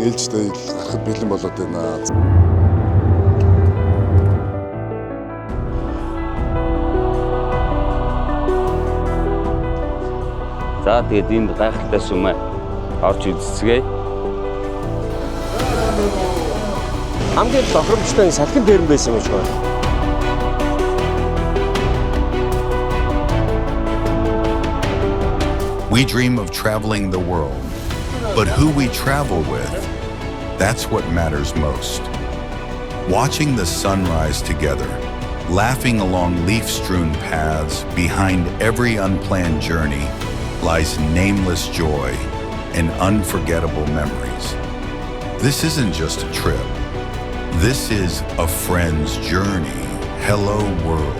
Дараагийн ээлжтэй аялал гарахад бэлэн болоод байна. За, тэгээд энд гайхалтай сүмээ орж үзцгээе. Хамгийн тохиромжтой нь салхин дээр нь байсан юм шиг байна. We dream of traveling the world, but who we travel with, that's what matters most. Watching the sunrise together, laughing along leaf-strewn paths, behind every unplanned journey lies nameless joy and unforgettable memories. This isn't just a trip. This is a friend's journey. Hello, world.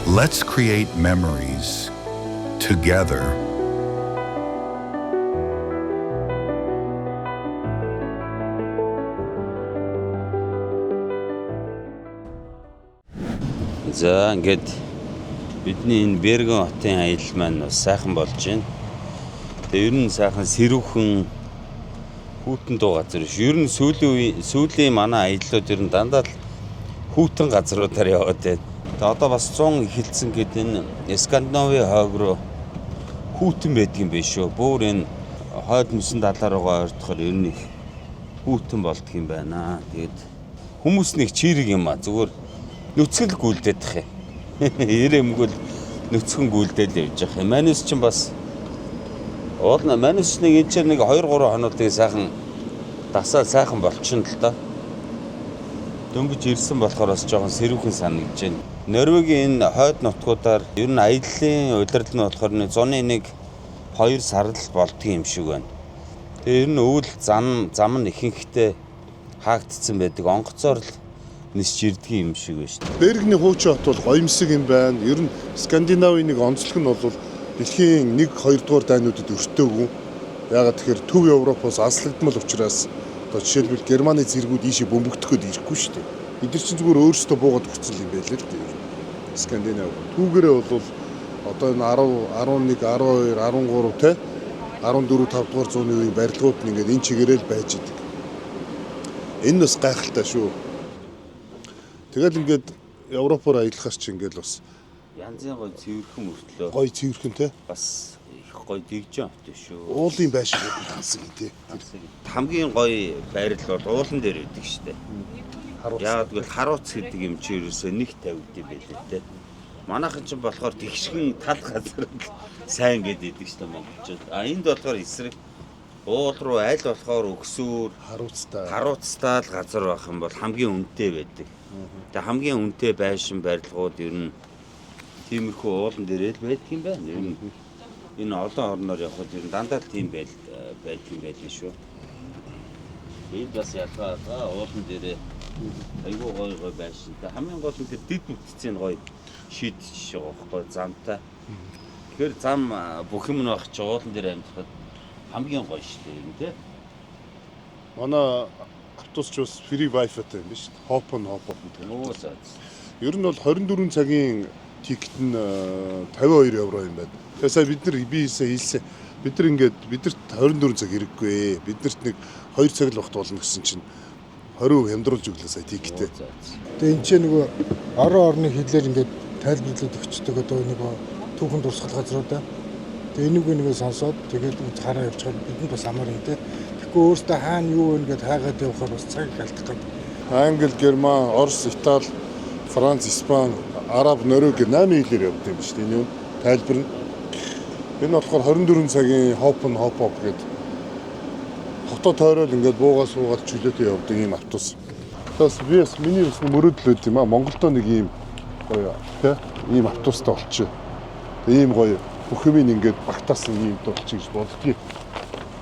Let's create memories together. За, ингээд бидний энэ Берген хотын аялал маань бас сайхан болж байна. Тэгээ ер нь сайхан сэрүүхэн хүйтэн дуу газар биш. Ер нь сүүлийн үеийн сүүлийн манай аяллууд ер нь дандаа л хүйтэн газруудаар яваад байна. Тэгээ одоо бас 100 эхэлсэн гэдэг энэ Скандинавын хойг руу хүйтэн байдаг юм биш үү? Бүр энэ хойд мөсөн далаа руугаа ойртохоор ер нь их хүйтэн болдго юм байна. Тэгээд хүмүүс нэг чирэг юм а, зүгээр нүцгэл гүйлдэх юм. Ирэмгүүл нүцгэн гүйлдэл явж явах юм. Манайс ч бас уулна, манайс нэг энэ ч нэг 2 3 хоног тэгээ сайхан дасаа сайхан болчихно л доо. Дөнгөж ирсэн болохоор бас жоохон сэрүүхэн санагдаж байна. Норвегийн энэ хойд нутгуудаар ер нь аяллаа улирал нь болохоор нэг зуны нэг 2 сар л болдго юм шиг байна. Тэгээ ер нь өвөл зам зам нь ихэнхдээ хаагдцсан байдаг. Онгоцоор л нисч ирдэг юм шиг байна шүү дээ. Бергний хуучин хот бол гоёмсог юм байна. Ер нь Скандинавын нэг онцлог нь бол дэлхийн 1 2 дугаар дайнуудад өртөөгүй. Яагаад тэгэхээр Төв Европоос аслагдмал учраас одоо жишээлбэл Германы зэргүүд ийшээ бөмбөгдөхөд ирэхгүй шүү дээ. Эдгээр чинь зүгээр өөрсдөө буугаад өгсөн юм байл л дээ. Скандинав. Түүгээрээ бол одоо энэ 10, 11, 12, 13 те 14 5 дугаар зууны үеийн барилгууд нь ингээд энэ чигээрээ л байж идэг. Энэ бас гайхалтай шүү. Тэгэл ингээд Европоор аялахаар чи ингээд бас Янзын гой цэвэрхэн мөртлөө гоё цэвэрхэн те бас их гоё дэгжин хот шүү. уулын байшин хансан гэдэг. Хамгийн гоё байрлал бол уулан дээр байдаг шүү дээ. Яагаад гэвэл харууц гэдэг юм чи ерөөсөө нэг тавигд юм байлээ те. Манайхан ч болохоор тэгшгэн тал газар л сайн гээд идэг шүү дээ монголчууд. А энд болохоор эсрэг уул руу аль болохоор өгсүүр Харуцтай. харууцтай л газар байх юм бол хамгийн үнэтэй байдаг. Тэгээ хамгийн үнэтэй байшин барилгууд ер нь тиймэрхүү уулан дээрээ л байдаг юм байна. Ер нь энэ олон орноор явхад ер нь дандаа л тийм байл байдаг юм байлээ шүү. Энд бас ялгаа байгаа, уулан дээрээ айгүй гоё гоё байшинтай. Хамгийн гол нь тэр дэд бүтцийн гоё шийдэж байгаа байхгүй замтай. Тэгэхээр зам бүх юм нь байх чи уулан дээр амьдрахад хамгийн гоё шүү дээ юм тий. Манай автобус ч бас free wifi-тай юм биш үү? Hop on hop off гэдэг. Нөө за. Ер нь бол 24 цагийн ticket нь 52 евро юм байна. Тэгээ сая бид нар би хийсэн хэлсэн. Бид нар ингээд бидэрт 24 цаг хэрэггүй. Биднэрт нэг 2 цаг л багт болно гэсэн чинь 20% хямдруулж өглөө сая ticket ээ. За. Тэгээ энэ ч нөгөө орон орны хэлээр ингээд тайлбарлаад өгчдөг одоо нөгөө түүхэн дурсгал газруудаа. Тэгээ энийг нөгөө сонсоод тэгээд үз хараа явчихаар бидэнд бас амар юм те. Тэгэхгүй өөртөө хаана юу вэ ингээд хайгаад явахаар бас цаг их алдах гэдэг. Англи, Герман, Орос, Итали, Франц, Испани, Араб, Норвеги гэх 8 хэлээр явд юм шүү дээ. Энэ юм тайлбар нь. Энэ болохоор 24 цагийн hop on hop off гэдэг хотоо тойрол ингээд буугаа суугаад чөлөөтэй явдаг ийм автобус. Тэгээс би бас миний бас мөрөөдөл байд юм а. Монголдо нэг ийм гоё тий ийм автобустай болчих. Ийм гоё бүх юм ингээд багтаасан ийм болчих гэж боддгийг.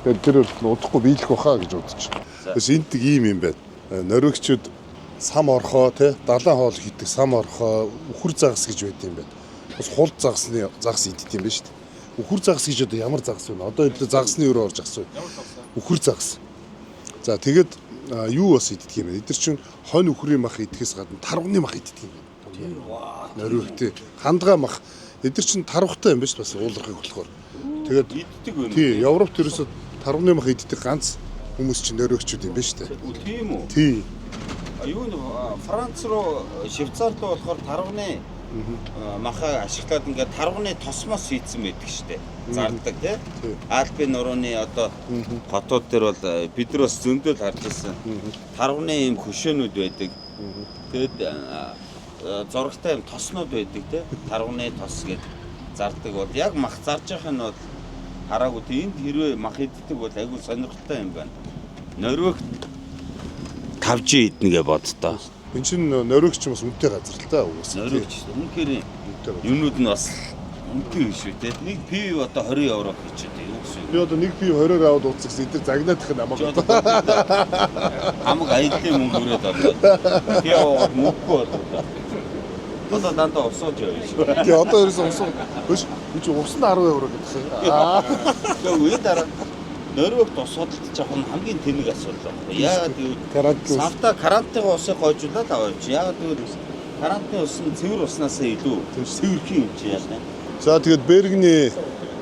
Тэгээд тэр бол удахгүй биелэх баха гэж бодож байна. Бас энд ийм юм байна. Норвегчүүд сам орхоо тий далайн хоол хийдэг сам орхоо, үхэр загас гэж байд юм байна. Бас хул загасны загас иддэг юм байна шүү дээ. Үхэр загас гэж одоо ямар загас вэ? Одоо хэвлээ загасны өрөө орж асуу. Үхэр загас. За, тэгээд юу бас иддэг юм бэ? Эдгээр чинь хонь үхрийн мах идэхээс гадна тарваны мах иддэг юм байна. Норвегтэй хандгаа мах. Эдгээр чинь тарвахтай юм биш бас уулархаг болохоор. Тэгээд Иддэг юм. Тий, Европт ерөөсө тарваны мах иддэг ганц Хүмүүс чинь норвегчүүд юм байна шүү дээ. Тийм үү? Тий. Юу н Франц руу, Швейцар руу болохоор тарваны махаа ашиглаад ингээд тарваны тосмоос хийцэн байдаг штэ. Зардаг тий. Альпийн нурууны одоо хотууд дээр бол бид нар бас зөндөл харж ирсэн. Тарваны юм хөшөөнүүд байдаг. Тэгэд зурагтай юм тоснууд байдаг тий. Тарваны тос гэд зардаг бол яг мах зарж явах нь бол хараагүй. Энд хэрвээ мах иддэг бол айгүй сонирхолтой юм байна. Норвегт 5G идэнэ гэ боддоо. Энд чинь Норвег ч бас үнэтэй газар л та угаасаа. Норвег ч үнэхээр үнэтэй газар. Юмнууд нь бас үнэтэй биш үү те. Нэг пив одоо 20 евро хийчихэд юу гэсэн Би одоо нэг пив 20-оор аваад ууцсан гэсэн эдгээр загнаадах нь амаагүй. Хамаг аяллаа мөнгө өрөөд одоо. Пив аваад мөнгөгүй болоо. Одоо дандаа усууж явна шүү. Тий, одоо ерөөсөн ус биш. Би чи ус нь 10 евро гэдэг юм. Аа. Тэгээ үе дараа Норвегт ус худалдаж авах нь хамгийн тэнэг асуудал байхгүй. Яагаад гэвэл савта карантины усыг гойжуулаад аваа явчих. Яагаад гэвэл карантины ус нь цэвэр уснаасаа илүү цэвэрхэн юм чи яана. За тэгээд Бергний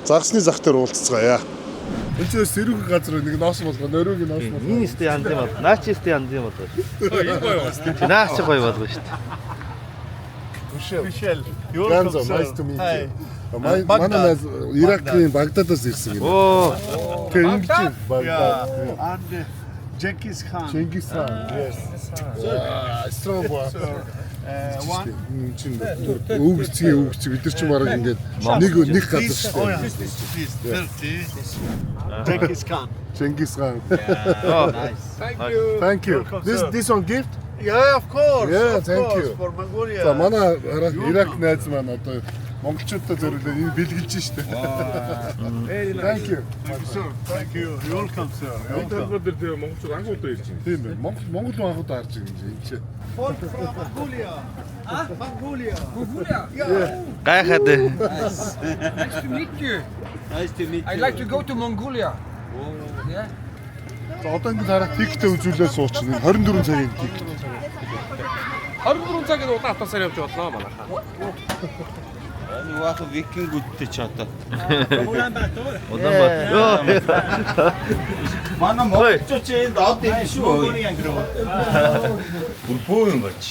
загсны зах дээр уулзцгаая. Энд чинь сэрүүхэн газар нэг ноос болгоо, Норвегийн ноос болгоо. Энэ өстэй янз юм бол. Наа чи өстэй янз юм бол. Энэ гоё бас. Наа чи гоё болго шүү дээ. Мишель. Ганзо, nice to meet you. Манай найз Иракийн Багдадаас ирсэн гэнэ. Оо. Тэгээ ингэж Багдад. And Genghis Khan. Чингис хаан. Yes. Strong one. One. Чин өвгцгийн өвгцэг бид нар чинь бараг ингээд нэг нэг газар This, шүү oh дээ. yeah, this 30. Genghis Khan. Чингис хаан. Nice. Thank you. Thank you. Welcome, This sir. this one gift? Yeah, of course. Yeah, of thank course, you. For Mongolia. За манай Ирак найз маань одоо монголчуудад зориулаад энэ бэлгэлж штэ. Very nice. Thank you. Thank you, sir. Thank you. You're welcome, sir. You're Энэ welcome. талбар дээр тэгээ монголчууд анх удаа ирж байна. Тийм байна. Монгол Монгол хүн анх удаа харж байгаа юм чи энэ чи. Folk from Mongolia. Huh? Mongolia. Гайхаад. Nice to meet you. Nice to meet you. I'd like to go to Mongolia. Yeah. За одоо ингэ харах тикетээ үзүүлээ суучихна. 24 цагийн тикет. 24 цагийн удаан автобусаар явж болно манайхаа. Энэ вах викингүүдтэй ч одоо. Улаанбаатар. Йоо. Манай монголчууд чи энд од юм шүү. Бүр бөө юм болж.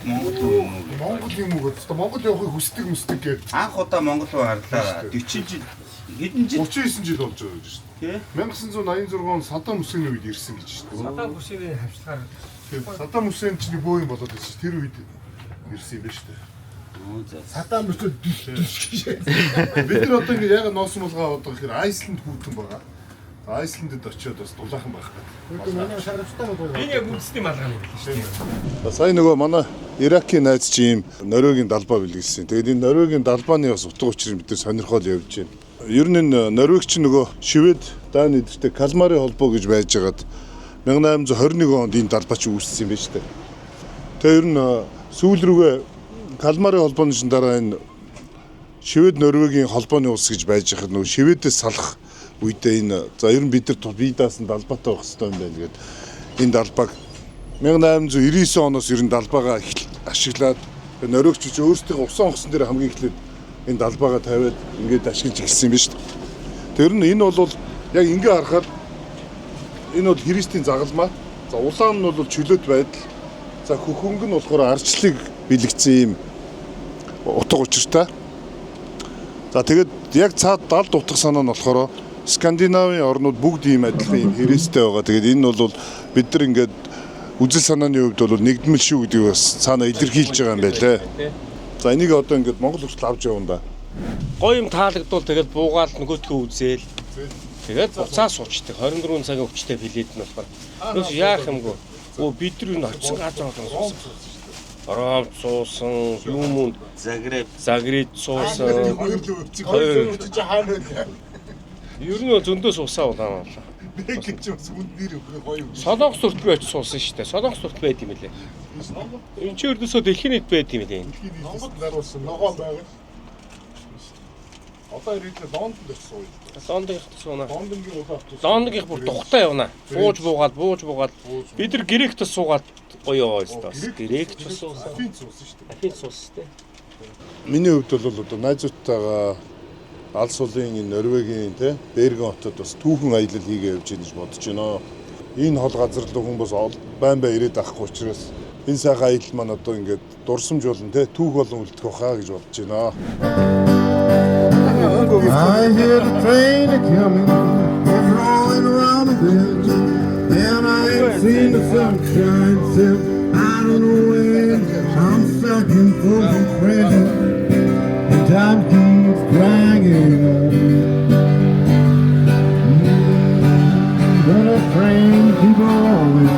Монгол юм уу? Монгол юм уу гэдэг. Монгол явахыг хүсдэг мүсдэг гэдэг. Анх удаа Монгол руу харлаа. 40 жил хэдэн жил 39 жил болж байгаа гэж шүү тий? дээ. 1986 он Саддам Хусейн үед ирсэн гэж шүү дээ. Саддам Хусейний хавчлагаар Тийм. Саддам Хусейн чинь бөө юм болоод байсан чи тэр үед ирсэн юм байна шүү дээ. Саддам Хусейн дүс дүс гэж. Бид нар одоо ингэ яга ноос мулгаа аваад байгаа гэхээр Айсланд хүүтэн байгаа. Айсландэд очиод бас дулаахан байх гэдэг. Манай шарамжтай болов. энэ яг үндэсний малгай юм байна шүү дээ. Сая нөгөө манай Иракийн найз чи ийм Норвегийн далбаа бэлгэлсэн. Тэгээд энэ Норвегийн далбааны бас утга учирыг бид нар сонирхол явж байна. Ер нь энэ Норвег чи нөгөө Швед, Дани эдэртэй Калмарын холбоо гэж байжгаад 1821 онд энэ далбаа чи үүссэн юм байна шүү дээ. Тэгээ ер нь сүүл рүүгээ Калмарын холбооны шин дараа энэ Швед Норвегийн холбооны улс гэж байж байхад нөгөө Шведээс салах үедээ энэ за ер нь бид нар бие даасан далбаатай байх хэрэгтэй юм байна гэдэг энэ далбааг 1899 оноос ер нь далбаагаа ашиглаад норвегчүүд өөрсдийнхөө усан онгоцон дээр хамгийн эхлээд энэ далбаагаа тавиад ингээд ашиглаж эхэлсэн юм байна шүү дээ. Тэр нь энэ бол яг ингээ харахад энэ бол Христийн загалмай. За улаан нь бол чөлөөт байдал. За хөхөнгө нь болохоор арчлыг бэлэгдсэн юм утга учиртай. За тэгээд яг цаад далд утга санаа нь болохоор Скандинавын орнууд бүгд ийм адилхан ийм хэрэгстэй байгаа. Тэгээд энэ бол бид нар ингээд үзэл санааны хувьд бол нэгдмэл шүү гэдгийг бас цаана илэрхийлж байгаа юм байлээ. За энийг одоо ингээд Монгол хүртэл авч явна да. Гоё юм таалагдвал тэгэл буугаал нөгөөтгөө үзээл. Тэгээд буцаа суучдаг. 24 цагийн хүчтэй билет нь болохоор. Тэгээс яах юмгүй. Өө бид нар энэ очисон газар олон суусан. Ромд суусан, юм уу Загреб. Загреб суусан. Хоёр л өвчиг. Хоёр. Чи хаана вэ? Ер нь бол зөндөө суусаа улаан боллоо. Нэг гэж бас үнд нэр өгөх гоё юм. Солонгос хүртэл би очиж суусан шүү дээ. Солонгос хүртэл байд юм лээ. Энд чи өрдөөсөө дэлхийн нийт байд юм лээ. Монгол наруулсан ногоон байгаа. Одоо ирээд Лондонд очиж сууя. Лондонх сууна. Лондонгийн улаан автобус. Лондонх бүр тухтай явна. Бууж буугаад, бууж буугаад. Бид нар грект бас суугаад гоё яваа юм бас. Грект бас суусан. Афин суусан шүү дээ. Афин суусан шүү дээ. Миний хувьд бол одоо найзуудтайгаа алс сулын энэ Норвегийн те Берген хотод бас түүхэн аялал хийгээ явж гин гэж бодож байна. Энэ хол газар руу хүн бас байн байн ирээд авахгүй учраас энэ сайхан аялал маань одоо ингээд дурсамж болно те, түүх болон үлдэх байхаа гэж бодож байна. I hear the train a coming, it's rolling around the bend, and I ain't seen the sunshine since I don't know when. I'm stuck in Folsom Prison, and time keeps dragging on. But the train keep rolling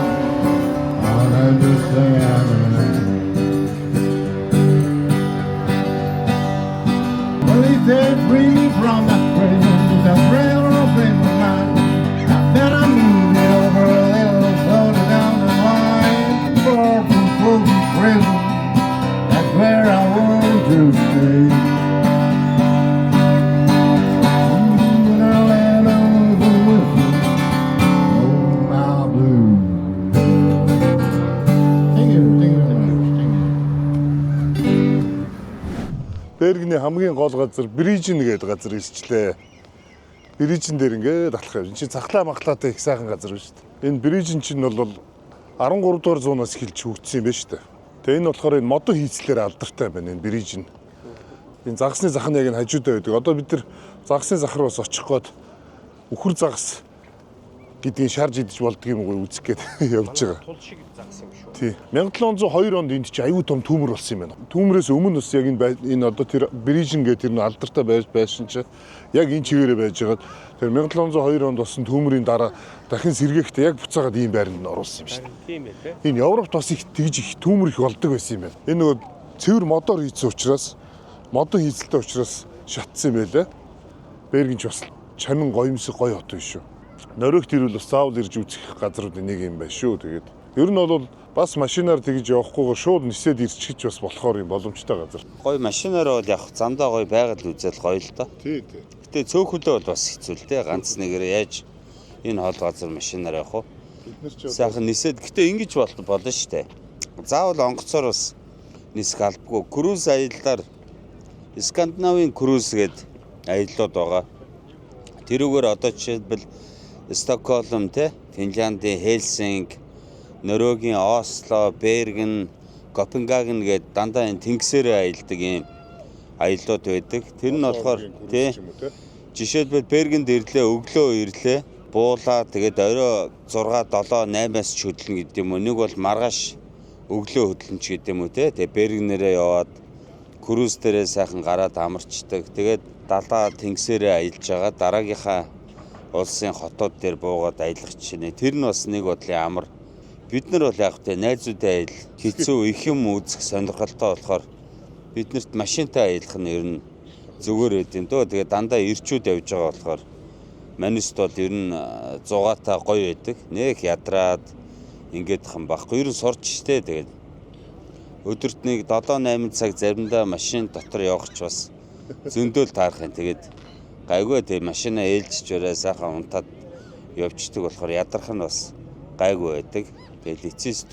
on understanding. Well, he said, free me from the prison, the railroad friend of mine. I better move it over a little further down the line. Far from Folsom Prison, that's where I want to stay. When I let on the whistle, oh, my blues. Thank you, thank you very much. Thank you. Бергний хамгийн гол газар Брижин гэдэг газар ирчлээ. Брижин дээр ингээд алхах юм. Энд чинь цахлаа махлаатай их сайхан газар байна шүү дээ. Энэ Брижин чинь бол 13 дугаар зуунаас эхэлж хөгжсөн юм байна шүү дээ. Тэгээ энэ болохоор энэ модон хийцлээр алдартай байна энэ Брижин. Энэ загасны зах нь яг энэ хажуудаа байдаг. Одоо бид нар загасны зах руу бас очих гээд үхэр загас гэдгийг шарж идэж болдго юм уу үзэх гээд явж байгаа. Тул шиг загас юм шүү. Тий. 1702 онд энд чи аюу том түүмэр болсон юм байна. Түүмрээс өмнө бас яг энэ одоо тэр Брижин гэх тэр алдартай байж байсан чи яг энэ чигээрээ байж байгаад тэр 1702 онд болсон түүмрийн дараа дахин сэргээхдээ яг буцаагаад ийм байранд нь оруулсан юм шүү дээ. Тийм ээ те. Энэ Европт бас их тэгж их түүмэр их болдог байсан юм байна. Энэ нөгөө цэвэр модоор хийцэн учраас, модон хийцэлтэй учраас шатсан юм байлаа. Берген ч бас чамин гоёмсог гоё хот биш шүү. Норвегт ирвэл бас заавал ирж үзэх газруудын нэг юм байна шүү. Тэгээд ер нь бол бас машинаар тэгж явахгүйгээр шууд нисээд ирчихэж бас болохоор юм боломжтой газар. Гоё машинаар бол явах замдаа гоё байгаль үзэл гоё л доо. Тий, тий. Гэтэ цөөхөлөө бол бас хэцүү л дээ. Ганц нэгээр яаж энэ хол газар машинаар явах вэ? Бид нар ч Сайхан нисээд гэтэ ингэж болно шүү дээ. Заавал онгоцоор бас нисэх албагүй. Круиз аяллаар Скандинавын круиз гээд аяллууд байгаа. Тэрүүгээр одоо жишээлбэл Стокгольм те, Финляндийн Хельсинк, Норвегийн Осло, Берген, Копенгаген гээд дандаа энэ тэнгисээрээ аялдаг юм аяллууд байдаг. Тэр нь болохоор тий жишээлбэл Бергенд ирлээ, өглөө ирлээ, буулаа, тэгээд орой 6, 7, 8-аас ч хөдлөнө гэдэг юм уу. Нэг бол маргааш өглөө хөдлөн ч гэдэг юм уу те. Тэгээд Бергенээрээ яваад круиз дээрээ сайхан гараад амарчдаг. Тэгээд далаа тэнгисээрээ аялж байгаа. Дараагийнхаа улсын хотууд дээр буугаад аялах жишээ. Тэр нь бас нэг бодлын амар. Бид нар бол яг тэ найзуудын аялал хэцүү их юм үзэх сонирхолтой болохоор биднэрт машинтай аялах нь ер нь зүгээр байд юм дөө. Тэгээд дандаа ирчүүд явж байгаа болохоор манайст бол ер нь зугаатай гоё байдаг. Нэх ядраад ингээд хан байхгүй. Ер нь сурч штэ. Тэгээд өдөрт нэг 7 8 цаг заримдаа машин дотор явах ч бас зөндөөл таарах юм. Тэгээд гайгүй тэг машина ээлжиж өрөө сайхан унтаад явждаг болохоор ядрах нь бас гайгүй байдаг. Тэгэл эцэс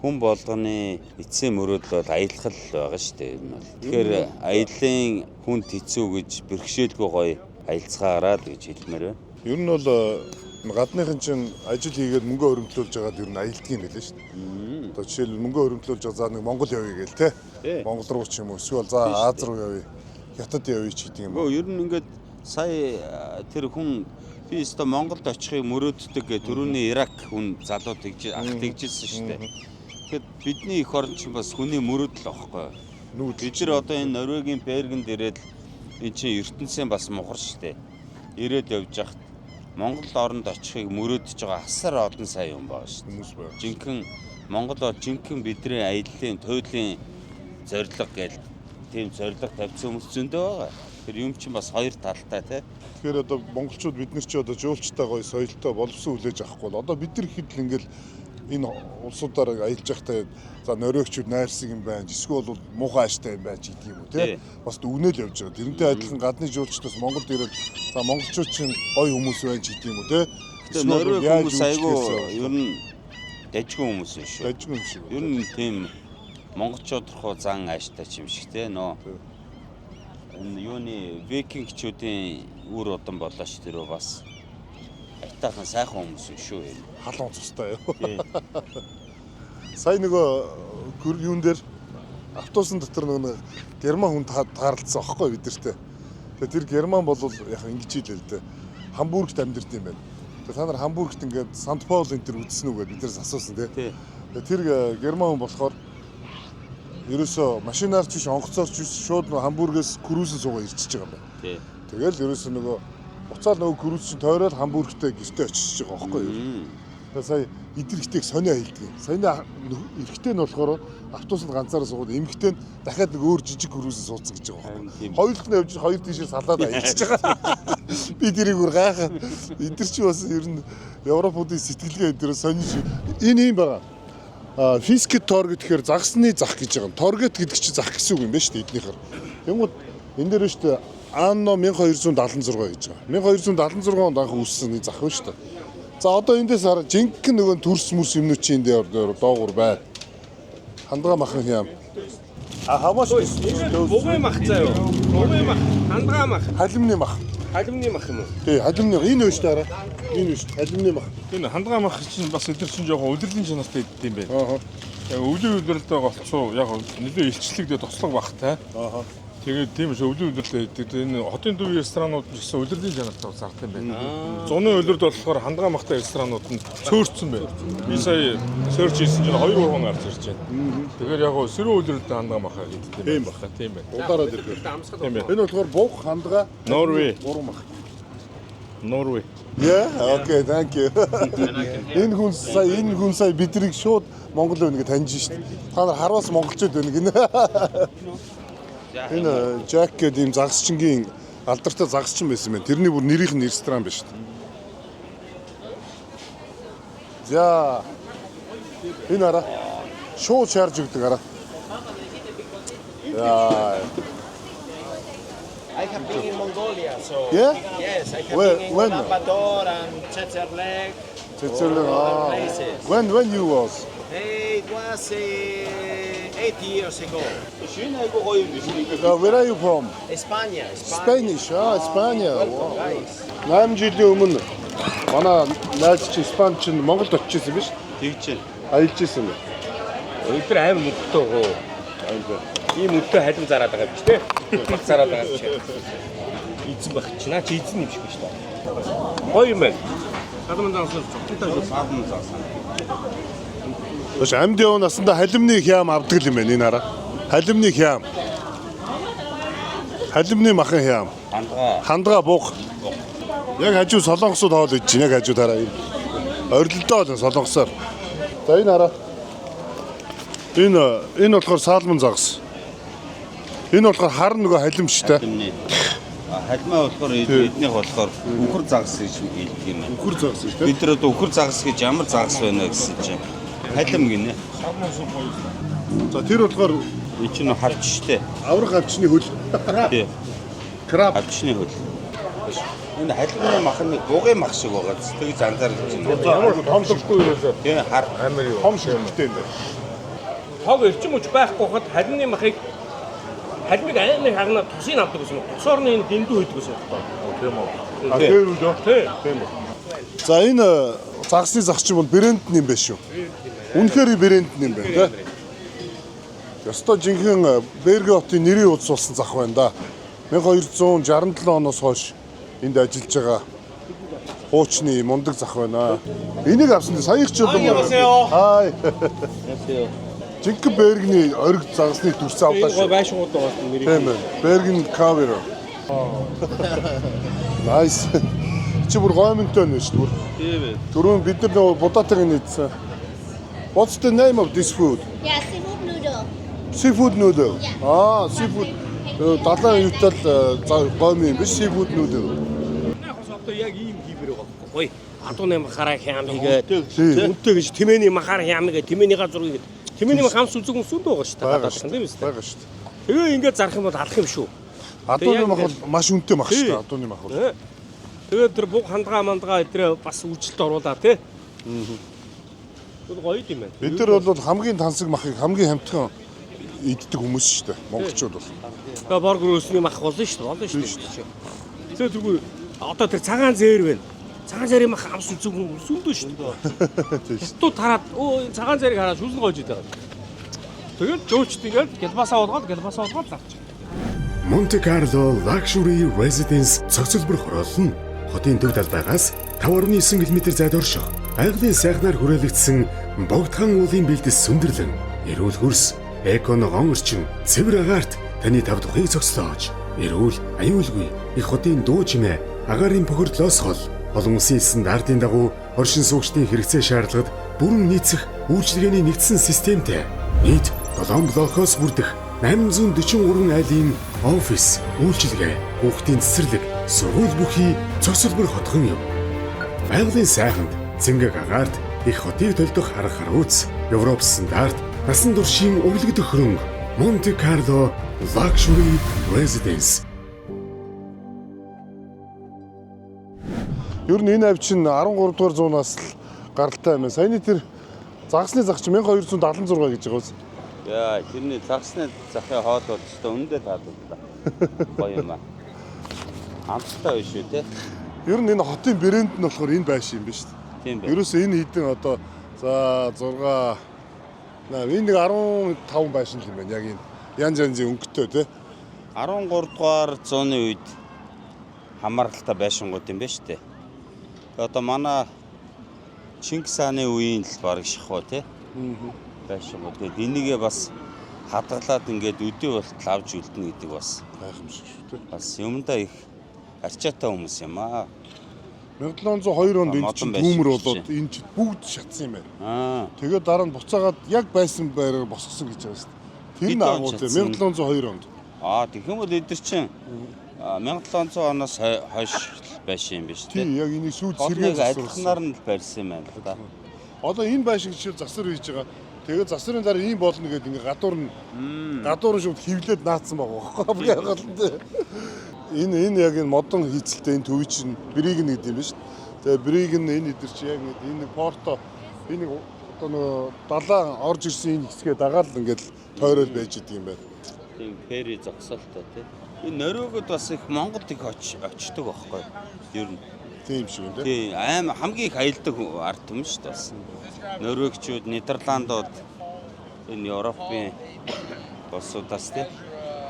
хүн болгоны эцсийн мөрөөдөл бол аялах л байгаа шүү дээ. Энэ бол. Тэгэхээр аяллаа хүн хэцүү гэж бэрхшээлгүй гоё аялцгаараа л гэж хэлмээр байна. Ер нь бол гадныхан чинь ажил хийгээд мөнгө хөрөмтлүүлж байгаад ер нь аялдаг юм билээ шүү дээ. Одоо жишээлбэл мөнгө хөрөмтлүүлж байгаа за нэг Монгол явъя гээл те. Монгол руу ч юм уу эсвэл за Аз руу явъя, Хятад явъя ч гэдэг юм уу. Ер нь ингээд сая тэр хүн би өстө Монголд очихыг мөрөөддөг гэх түрүүний Ирак хүн залуу тэгж ах тэгжсэн шүү дээ. Тэгэхэд бидний эх орн чинь бас хүний мөрөөдөл аахгүй юу? Бид нар одоо энэ Норвегийн Бергенд ирээд энэ чинь ертөнцийн бас мухар шүү дээ. Ирээд явж хахад Монгол оронд очихыг мөрөөдөж байгаа асар олон сая юм байгаа шүү дээ. Хүмүүс байна. Жинхэнэ Монгол бол жинхэнэ бидний аяллаа туйлын зорилго гэж тийм зорилго тавьсан хүмүүс зөндөө байгаа. Тэр юм чинь бас хоёр талтай тий. Тэгэхээр одоо монголчууд бид нар чи одоо жуулчтай гоё соёлтой боловсон хүлээж авахгүй бол одоо бид нар ихэд л ингээл энэ улсуудаар аялж байхдаа за норвегчүүд найрсаг юм байна, эсвэл бол муухай ааштай юм байна ч гэдэг юм уу тий. Бас дүгнэл явж байгаа. Тэрнтэй адилхан гадны жуулчд бас Монголд ирээд за монголчууд чинь гоё хүмүүс байна ч гэдэг юм уу тий. Тэгээ норвег хүмүүс айгүй ер нь дажгүй хүмүүс юм шүү. Дажгүй юм шиг. Ер нь тийм монголчууд руу зан ааштай ч юм шиг тий нөө. Энэ юуны викингчүүдийн үр удам болоо ш тэрөө бас Аятайхан сайхан хүмүүс шүү юм. Халуун цустай юу. Сая нөгөө юун дээр, автобусын дотор нөгөө герман хүн таарлцсан аахгүй бид нартэй. Тэгээ тэр герман бол яг ингэж хэлээ л дээ. Хамбургт амьдард юм байна. Тэгээ та нар Хамбургт ингээд Сант Паул энэ төр үзсэн үү гэдээ бид нараас асуусан тий. Тэгээ тэр герман хүн болохоор ерөөсөө машинаар ч биш, онгоцоор ч биш, шууд нөгөө Хамбургээс cruise эн суугаа ирчихэж байгаа юм байна. Тэгэл ерөөсөө нөгөө буцаал нөгөө cruise чинь тойроод Хамбургтээ гэртээ очиж байгаа байхгүй юу? Тэгээ сая эдэр ихтэйг сонио хэлдэг. Саяны эрэгтэй нь болохоор автобусанд ганцаараа суугаад, эмэгтэй нь дахиад нэг өөр жижиг cruise эн суудсан гэж байгаа байхгүй. Хоёулах нь явж хоёр тийшээ салаад аялчихж байгаа. Би тэрийг бүр гайхаа. Эдэр чи бас ер нь Европуудын сэтгэлгээ энэ сонин шиг. Энэ юм байгаа. А Fisketorget гэхээр загасны зах гэж байгаа. Torget гэдэг чинь зах гэсэн үг юм байна шүү дээ эднийхэр. Тэнгүүд энэ дээр шүү дээ Anno 1276 гэж байгаа. 1276 онд анх үүссэн нэг зах байна шүү дээ. За, одоо эндээс хараа, жинхэнэ нөгөө төрс мөрс юмнууд чи энэ дээр доогуур бай. Хандгаа махан хям. А how much is Бугын мах заа юу? Бугын мах, хандгаа мах, Халимны мах. Халимны мах юм уу? Тий, халимны энэ үү шүү дээ хараа. Энэ үү шүү дээ, халимны мах. Энэ хандгаа мах чинь бас өдөр чинь жоохон улирлын чанартай иддэг юм байна. Яг өвлийн улиралтай голцоо яг нэлээ илчлэгдээ тослог багтай. Тэгээд тийм шүү, өвлийн улирлээ иддэг. Энэ хотын төв ресторанууд нь ч гэсэн улирлын чанартай зард юм байна. Зуны улирд болохоор хандгаа махтай ресторанууд нь цөөрцөн байна. Би сая search хийсэн чинь 2 3 гарч ирж байна. Тэгэхээр яг сэрүү улиралтай хандгаа махаа иддэг юм Тийм байна. Тийм байна. Удаараад ирэхээр. Тийм байна. Энэ болохоор буг, хандгаа, Norway. гурван мах. Norway. Yeah, okay, thank you. Энэ хүн сая биднийг шууд Монгол байна гэж таньж шít. Та нар харвас монголчууд байна гинэ. Энэ Жак гэдэг ийм загасчингийн алдартай загасчин байсан байна. Тэрний бүр нэрийнх нь ресторан байна шүү дээ. За. Энэ араа шууд шаарж өгдөг араа. Яа. I have been in Mongolia, so Yeah? yes, I have been in When? Ulaanbaatar and Tsetserleg. Цэцэрлэг аа. Places. When you was? It was 8 years ago. Шинэ айгуу гоё юм биш үү? Where are you from? España, España. Spanish, аа, Испания. Welcome, guys. 8 жилийн өмнө манай найз чи Испани чинь Монголд очиж исэн биш? Тэгж чинь. Аялж исэн юм. Өдөр амар мөнгөтэй гоо. Ийм мөнгөтэй халим зараад байгаа юм чи те. Мах зараад байгаа юм чи. Эзэн байх чи наа чи эзэн юм шиг байна шүү дээ. Гоё юм байна. Гадаман загас цогтонтой шүү. Саадман загас. Тэш амьд явна насандаа халимны хям авдаг юм байна энэ хараа. Халимны хям. Халимны махан хям. Хандгаа. Хандгаа, буг. Яг хажуу солонгосууд хоол идэж байна. Яг хажуу тараа энэ. Орилдоо л солонгосоор. За, энэ хараа. Энэ болохоор salmon загас. Энэ болохоор хар нөгөө халим шүү дээ. Халимны. А халимаа болохоор эднийх болохоор үхэр загас гэж хэлдэг юм байна. Үхэр загас шүү дээ. Бид нар одоо үхэр загас гэж ямар загас байна гэсэн чинь халим гинэ. За, тэр болохоор Энэ чинь хавч штэ. аврах хавчны хөл. Тий. Crab. Хавчны хөл. Энэ халимны мах нь бугын мах шиг байгаа. Тэгж анзаарч байна. Ямар том шигтэй ерөөсөө Тий, хар. амар юу. Том шигтэй юм байна. Тог эрчим хүч байхгүй хад халимны махыг, халимыг амар хагнаа тусыг авдаг гэсэн юм. Тусоор нь энэ дэндүү хийдэг гэсэн юм байна. Тийм үү. А тэр үү? Тий. Тийм үү. За, энэ загасны зах чинь бол брэнд юм байна шүү. Үнэхээр брэнд юм байна тий. Ёстой жинхэнэ Берген хотын нэрийн удас болсон зах байна да. 1267 оноос хойш энд ажиллаж байгаа хуучны мундаг зах байна. Энийг авсан чинь саях ч юм уу. Хай. Жинхэнэ Бергний ориг загасны дүрс авлаа Энэ гой шүү. байшингууд байгаа нэрийг. Тийм ээ. Берген cover. Nice. Чи бүр гоймонтой нь шүү дээ. Тийм ээ. Түрүүн бид нар нөгөө будаатайг нийтсэн. What's the name of this food? Yeah, seafood noodle. Seafood noodle. Yeah. Аа, seafood. Далайн юутай л гоймон юм биш, seafood noodle. Яг бас одоо яг ийм хиймээр байгаа байхгүй гоё. Адууны махаараа хям хийгээд Тийм. үнтэй гэж тэмээний махаар хям хийгээд тэмээнийхаа зургийг хийгээд тэмээний мах хамс үзэг хүмүүс өндөө байгаа шүү дээ. Байгаа Гадаад шүү. тийм үү? Байгаа шүү. Тэгээ ингээд зарах юм бол алах юм шүү. Адууны яг мах бол маш үнэтэй мах шүү дээ. Тий. Адууны мах бол. Тэ. Тэгээд тэр буг хандгаа мандгаа эдрээ бас үйлчлэлт оруулаа тий. Тэр гоё юм байна. Бид нар бол хамгийн тансаг махыг хамгийн хямдхан иддэг хүмүүс шүү дээ. Монголчууд бол. Тэгээ боргер өсний мах болно шүү дээ. Болно шүү дээ. Тэгээ тэргүй одоо тэр цагаан зээр байна. Цагаан царийн мах амс үзэг хүн зөндөө шүү дээ. Хятад хараад өө энэ цагаан царийг хараад шүлэн гойж идэг. Тэгээд жөөлчт ингээд гялбасаа болгоод зарч. Monte Carlo Luxury Residence цогцлбор хороолол нь хотын төв талбайгаас 5.9 км зайд орших байгалийн сайхнаар хүрээлэгдсэн богдхан уулын бэлдэс сүндэрлэн эрүүл хөрс, эко ногоон орчин, цэвэр агаарт таны тав тухыг цогцлоож, эрүүл, аюулгүй их хотын дуу чимээ, агаарын бохирдлоос хол олон улсын стандартын дагуу оршин суугчдын хэрэгцээ шаардлагад бүрэн нийцэх үйлчилгээний нэгдсэн системтэй нийт 7 блокоос бүрдэх 843 айлын офис, үйлчилгээ, хүүхдийн цэцэрлэг, сургууль бүхий цогцлбор хотхон юм. Байгалийн сайханд, цэнгэг агаарт их хотыг төлдөх арга харууц, Европ стандарт, насан туршийн өвлөгдөх хөрөнгө, Monte Carlo Luxury Residence. Ер нь энэ ав чинь 13 дугаар зуунаас л гаралтай юм байна. Саяны тэр загасны зах чинь 1276 гэж байгаа биз? Яа, тэрний загасны захын хоол бол өстө өндөө таалагдлаа. Гоё юм аа. Амттай биш үү те? Ер нь энэ хотын брэнд нь болохоор энэ байшин юм байна шүү дээ. Тийм байна. Ерөөсөө энэ хэдэн одоо за 6 8 энэ нэг 15 байшин л юм байна. Яг энэ янз янзын өнгөтэй те. 13 дугаар зууны үед хамааралтай байшингууд юм байна шүү дээ. Тэгээ одоо манай Чингис хааны үеийн л бараг шахуу те. Байшингууд. Тэгээд энийгээ бас хадгалаад ингээд өдөө болтол авч үлдэнэ гэдэг бас гайхамшиг шүү дээ. Бас юмдаа их арчаатай хүмүүс юм аа. 1702 онд энд чинь Модон бүүмэр байшин болоод чинь. энэ чинь бүгд шатсан юм байна. Аа. Тэгээд дараа нь буцаагаад яг байсан байраар босгосон гэж байгаа шүү дээ. Тэр нь Хэдэн онд агуу те шатсан? 1702 онд. Аа, тэгэх юм бол эдгээр чинь 1700 оноос хойш байшин юм биш үү? Тийм яг энийг сүйд Гол сэргээ нэг засварласан. адилханаар нь л барьсан юм байна л да. Одоо энэ байшин жишээл засвар хийж байгаа. Тэгээд засварын дараа ийм болно гэдэг ингээ гадуур нь шууд хевлээд наацсан байгаа байхгүй хамгийн гол нь тий. Энэ яг энэ модон хийцэлтэй энэ төвий чинь бриг нь гэдэг юм биш. Тэгээд бриг нь энэ эдэр чи яг энэ нэг порто энэ нэг одоо нөгөө далайн орж ирсэн энэ хэсгээ дагаал ингээд тойрол байж идэг юм байна. Тийм ферри зогсоолтой тий. Энэ Норвегид бас их Монголд их очдог байхгүй юу? Ер нь. Тийм шиг юм тий. Тийм аим хамгийн их аялдаг ард түмэн шүү дээ бас. Норвегчүүд, Нидерландууд энэ Европын улсуудаас тий.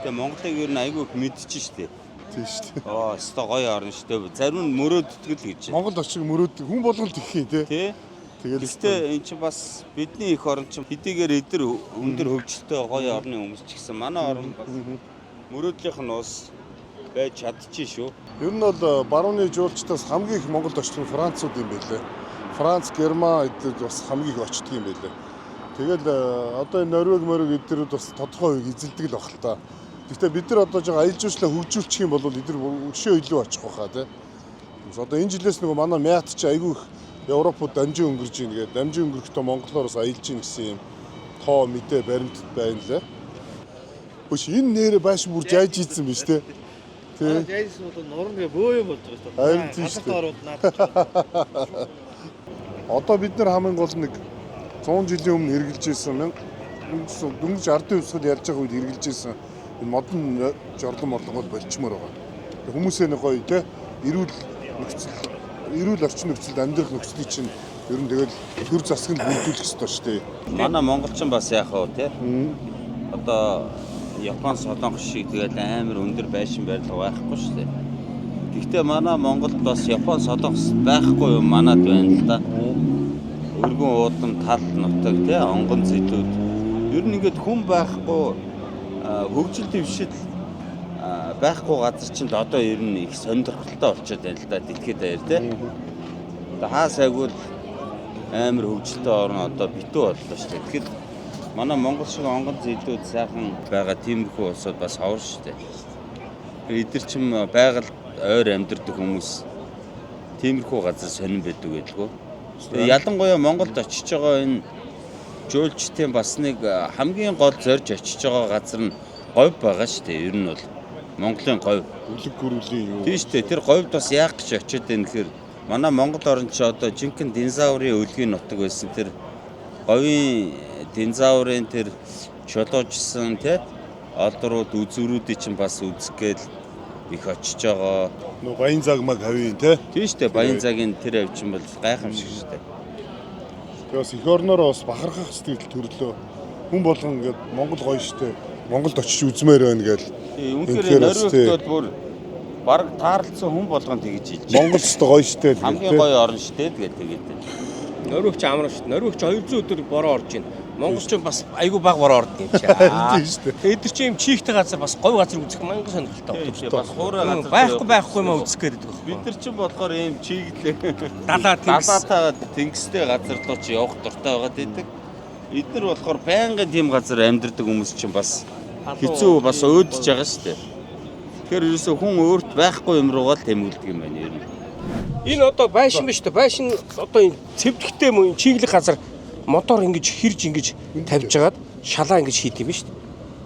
Тэгээ Монголыг ер нь айгүй их мэдчихэж шүү дээ. Тийм шүү дээ. Аа, өстой гоё орн шүү дээ. Зарим нь мөрөөддөг л гэж. Монгол очих мөрөөддөг хүн болгол тэгэх юм тий. Тий. Тэгэл Гэхдээ эн чинь бас бидний их орн чинь хэдийгээр эдэр өндөр хөгжилтэй гоё орны хүмүүс ч гэсэн манай орн бас мөрөөдлийнх нь ус байж чадчих шүү. Ер нь бол барууны жуулчдаас хамгийн их Монголд очдог нь Францууд юм байлээ. Франц, Герман эдгээр бас хамгийн их очдөг юм байлээ. Тэгэл одоо энэ Норвег, Морвег эдгэрүүд бас тодорхой хувийг эзэлдэг л баг л та. Гэхдээ бид нар одоо жоо аялал жуулчлалаа хөгжүүлчих юм бол эдгээр өшөө илүү очих байхаа тий. Одоо энэ жилээс нөгөө манай Мят чи айгүй их Европод дамжин өнгөрж ийн гэдэг. Дамжин өнгөрөхдөө монголоор бас аялж ийн гэсэн юм тоо мэдээ баримтат байна лээ. Өш энэ нэрэ байшин бүр жайж ийдсэн биш тий. Тий. Жайсан бол нуран тэгээ бөө юм болж байгаа шүү дээ. Харин тийм шүү Гадарт ороод наад. дээ. Одоо бид нар хамгийн гол нэг 100 жилийн өмнө хэрглэж ирсэн дөнгөж ардын хувьсгал ярьж байгаа үед хэрглэж ирсэн энэ модон жорлон морлогод болчмоор байгаа. Тэг хүмүүсээ нэг гоё те эрүүл нөхцөл эрүүл орчин нөхцөлд амьдрах нөхцөлийг чинь ер нь тэгэл төр засаг нь бүрдүүлэх ёстой шүү дээ. Манай монголчин бас яах вэ те? Одоо Япон, Солонгос шиг тэгэл амар өндөр байшин барилга байхгүй шүү дээ. Гэхдээ манай Монголд бас Япон, Солонгос байхгүй юм манад байна л да. Өргөн уудам тал нутаг те онгон зэлүүд. Ер нь ингээд хүн байхгүй хөгжил дэвшил байхгүй газар чинь л одоо ер нь их сонирхолтой болчиход байна л да дэлхийд даяар те. Одоо хаа сайгүй л амар хөгжилтэй орн одоо битүү боллоо шүү дээ. Тэгэхээр манай Монгол шиг онгон зэлүүд сайхан байгаа тиймэрхүү улсууд бас ховор шүү дээ. Эдгэр чим байгаль ойр амьдардаг хүмүүс тиймэрхүү газар сонирн байдаг байлгүй. Тэгээ ялангуяа Монголд очиж байгаа энэ жуулчдын бас нэг хамгийн гол зорж очиж байгаа газар нь говь байгаа шүү дээ. Ер нь бол Монголын говь. Үлэг гүрүүлийн юу. Тийм шүү дээ. Тэр говьд бас яах гэж очиод байна гэхээр манай Монгол орн чи одоо жинхэнэ динозаврын өлгийн нутаг байсан. Тэр говийн динозаврын тэр чулуужсан тий олдрууд үзүүрүүдийг чинь бас үзэх гээл их очиж байгаа. Нөө Баян цаг маг хавийн те. Тийм шүү дээ. Баян цагийн тэр авчин бол гайхамшиг шүү дээ. Тэгээ бас эх орноороо бас бахархах сэтгэл төрлөө. Хүн болгон ингээд Монгол гоё штэ. Монголд очиж үзмээр байна гээл. Тийм, үнэхээр Норвегт бол бүр бараг таарлцсан хүн болгон тэгж хэлж. Монгол ч гоё штэ л хамгийн гоё орн штэ л гэдэг тэгээд. Норвегч амар шүү. Норвегч 200 өдөр бороо орж байна. Монголч бас айгүй баг бороо ордог юм чи. Тийм шүү дээ. Эдгээр чи юм чийхтэй газар бас говь газар үзэх манган сонирхолтой байна. Бас хуурай газар байхгүй байхгүй юм үзэх гээд байдаг. Бид нар чинь болохоор ийм чийглээ. Далаа тэнгис. Далаатаа тэнгистэй газар руу чи явах дуртай байгаад байдаг. Эдгээр болохоор байнгын тийм газар амьдардаг хүмүүс чинь бас хэцүү бас өөдөж байгаа шүү дээ. Тэгэхээр ерөөсөө хүн өөрт байхгүй юм руугаа л тэмүүлдэг юм байна ер нь. Энэ одоо байшин биш үү? Байшин одоо энэ цэвдэхтэй мөн чиглэх газар мотор ингэж хэрж ингэж тавьж хагаад шалаа ингэж хийд юм биш үү?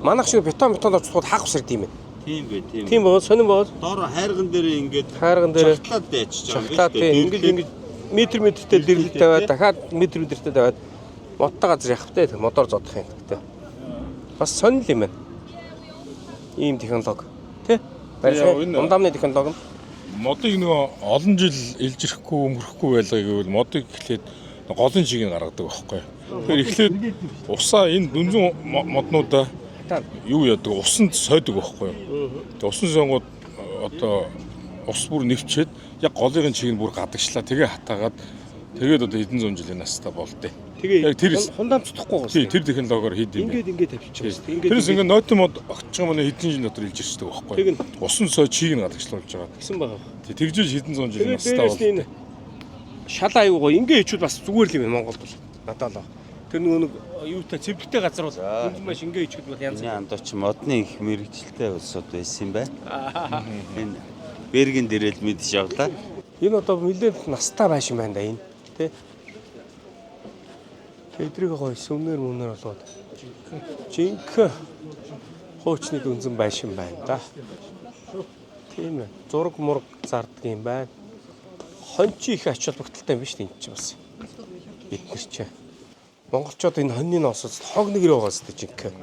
Манайх шиг бетон бетонд орцоход хаг усрд юм байна. Тийм бэ, тийм. Тийм боо, сонин боо. Доор хайрган дээр ингэж хайрган дээр чагтлаад дайчиж байгаа юм биш үү? Ингэж ингэж метр метртэй дэрлэл тавиад дахиад метр метртэй тавиад модтой газар явах тэ мотор зодох юм гэдэг. Бас сонин юм байна. Ийм технологи тий? Ундаамны технологи нь модыг нөгөө олон жил илжирэхгүй өнгөрөхгүй байлгаа гэвэл модыг эхлээд голын чиг нь гаргадаг байхгүй. Тэгэхээр эхлээд усаа энэ дүнзэн моднуудаа юу яадаг усанд сойдог байхгүй. Тэгээ усан сонгууд одоо ус бүр нэвчээд яг голын чиг нь бүр гадагшлаа тэгээ хатаагаад тэгээд одоо хэдэн зуун жилийн настай болдیں۔ Тэгээ яг тэр хундаамцдахгүй гоос. Тий, тэр технологиор хийд юм. Ингээд ингээд тавьчих юм шүү дээ. Ингээд тэрс ингээд нойтон мод огтж байгаа маань хэдэн жил дотор илжирчдэг байхгүй. Усан сой чиг нь гадагшлуулж байгаа. Тэгсэн байгаа. Тий, тэгжиж хэдэн зуун жилийн настай бол. Шалаа аюу гоё. Ингээ ичвэл бас зүгээр л юм байна Монголд бол. Надад л. Тэр нөгөө нэг юутай цэвдэхтэй газар бол дүнзэн маш ингээ ичгэд бол янз. Энэ андууч модны их мэрэгчлээ улсууд байсан юм байна. Энэ Берген дээрэл мэдж явлаа. Энэ одоо нэлээд настай байшин байна да энэ. Тэ? Тэдрийг гоё сүмнэр мөнөр болоод жинхэнэ хуучны дүнзэн байшин байна да. Тийм ээ. Зураг мураг зардаг юм байна. Хончи их ач холбогдолтой юм биш үү энэ чинь бас. Эднэр чинь. Монголчууд энэ хоньны ноосоос хог нэгрээ байгаа зү жинхэнэ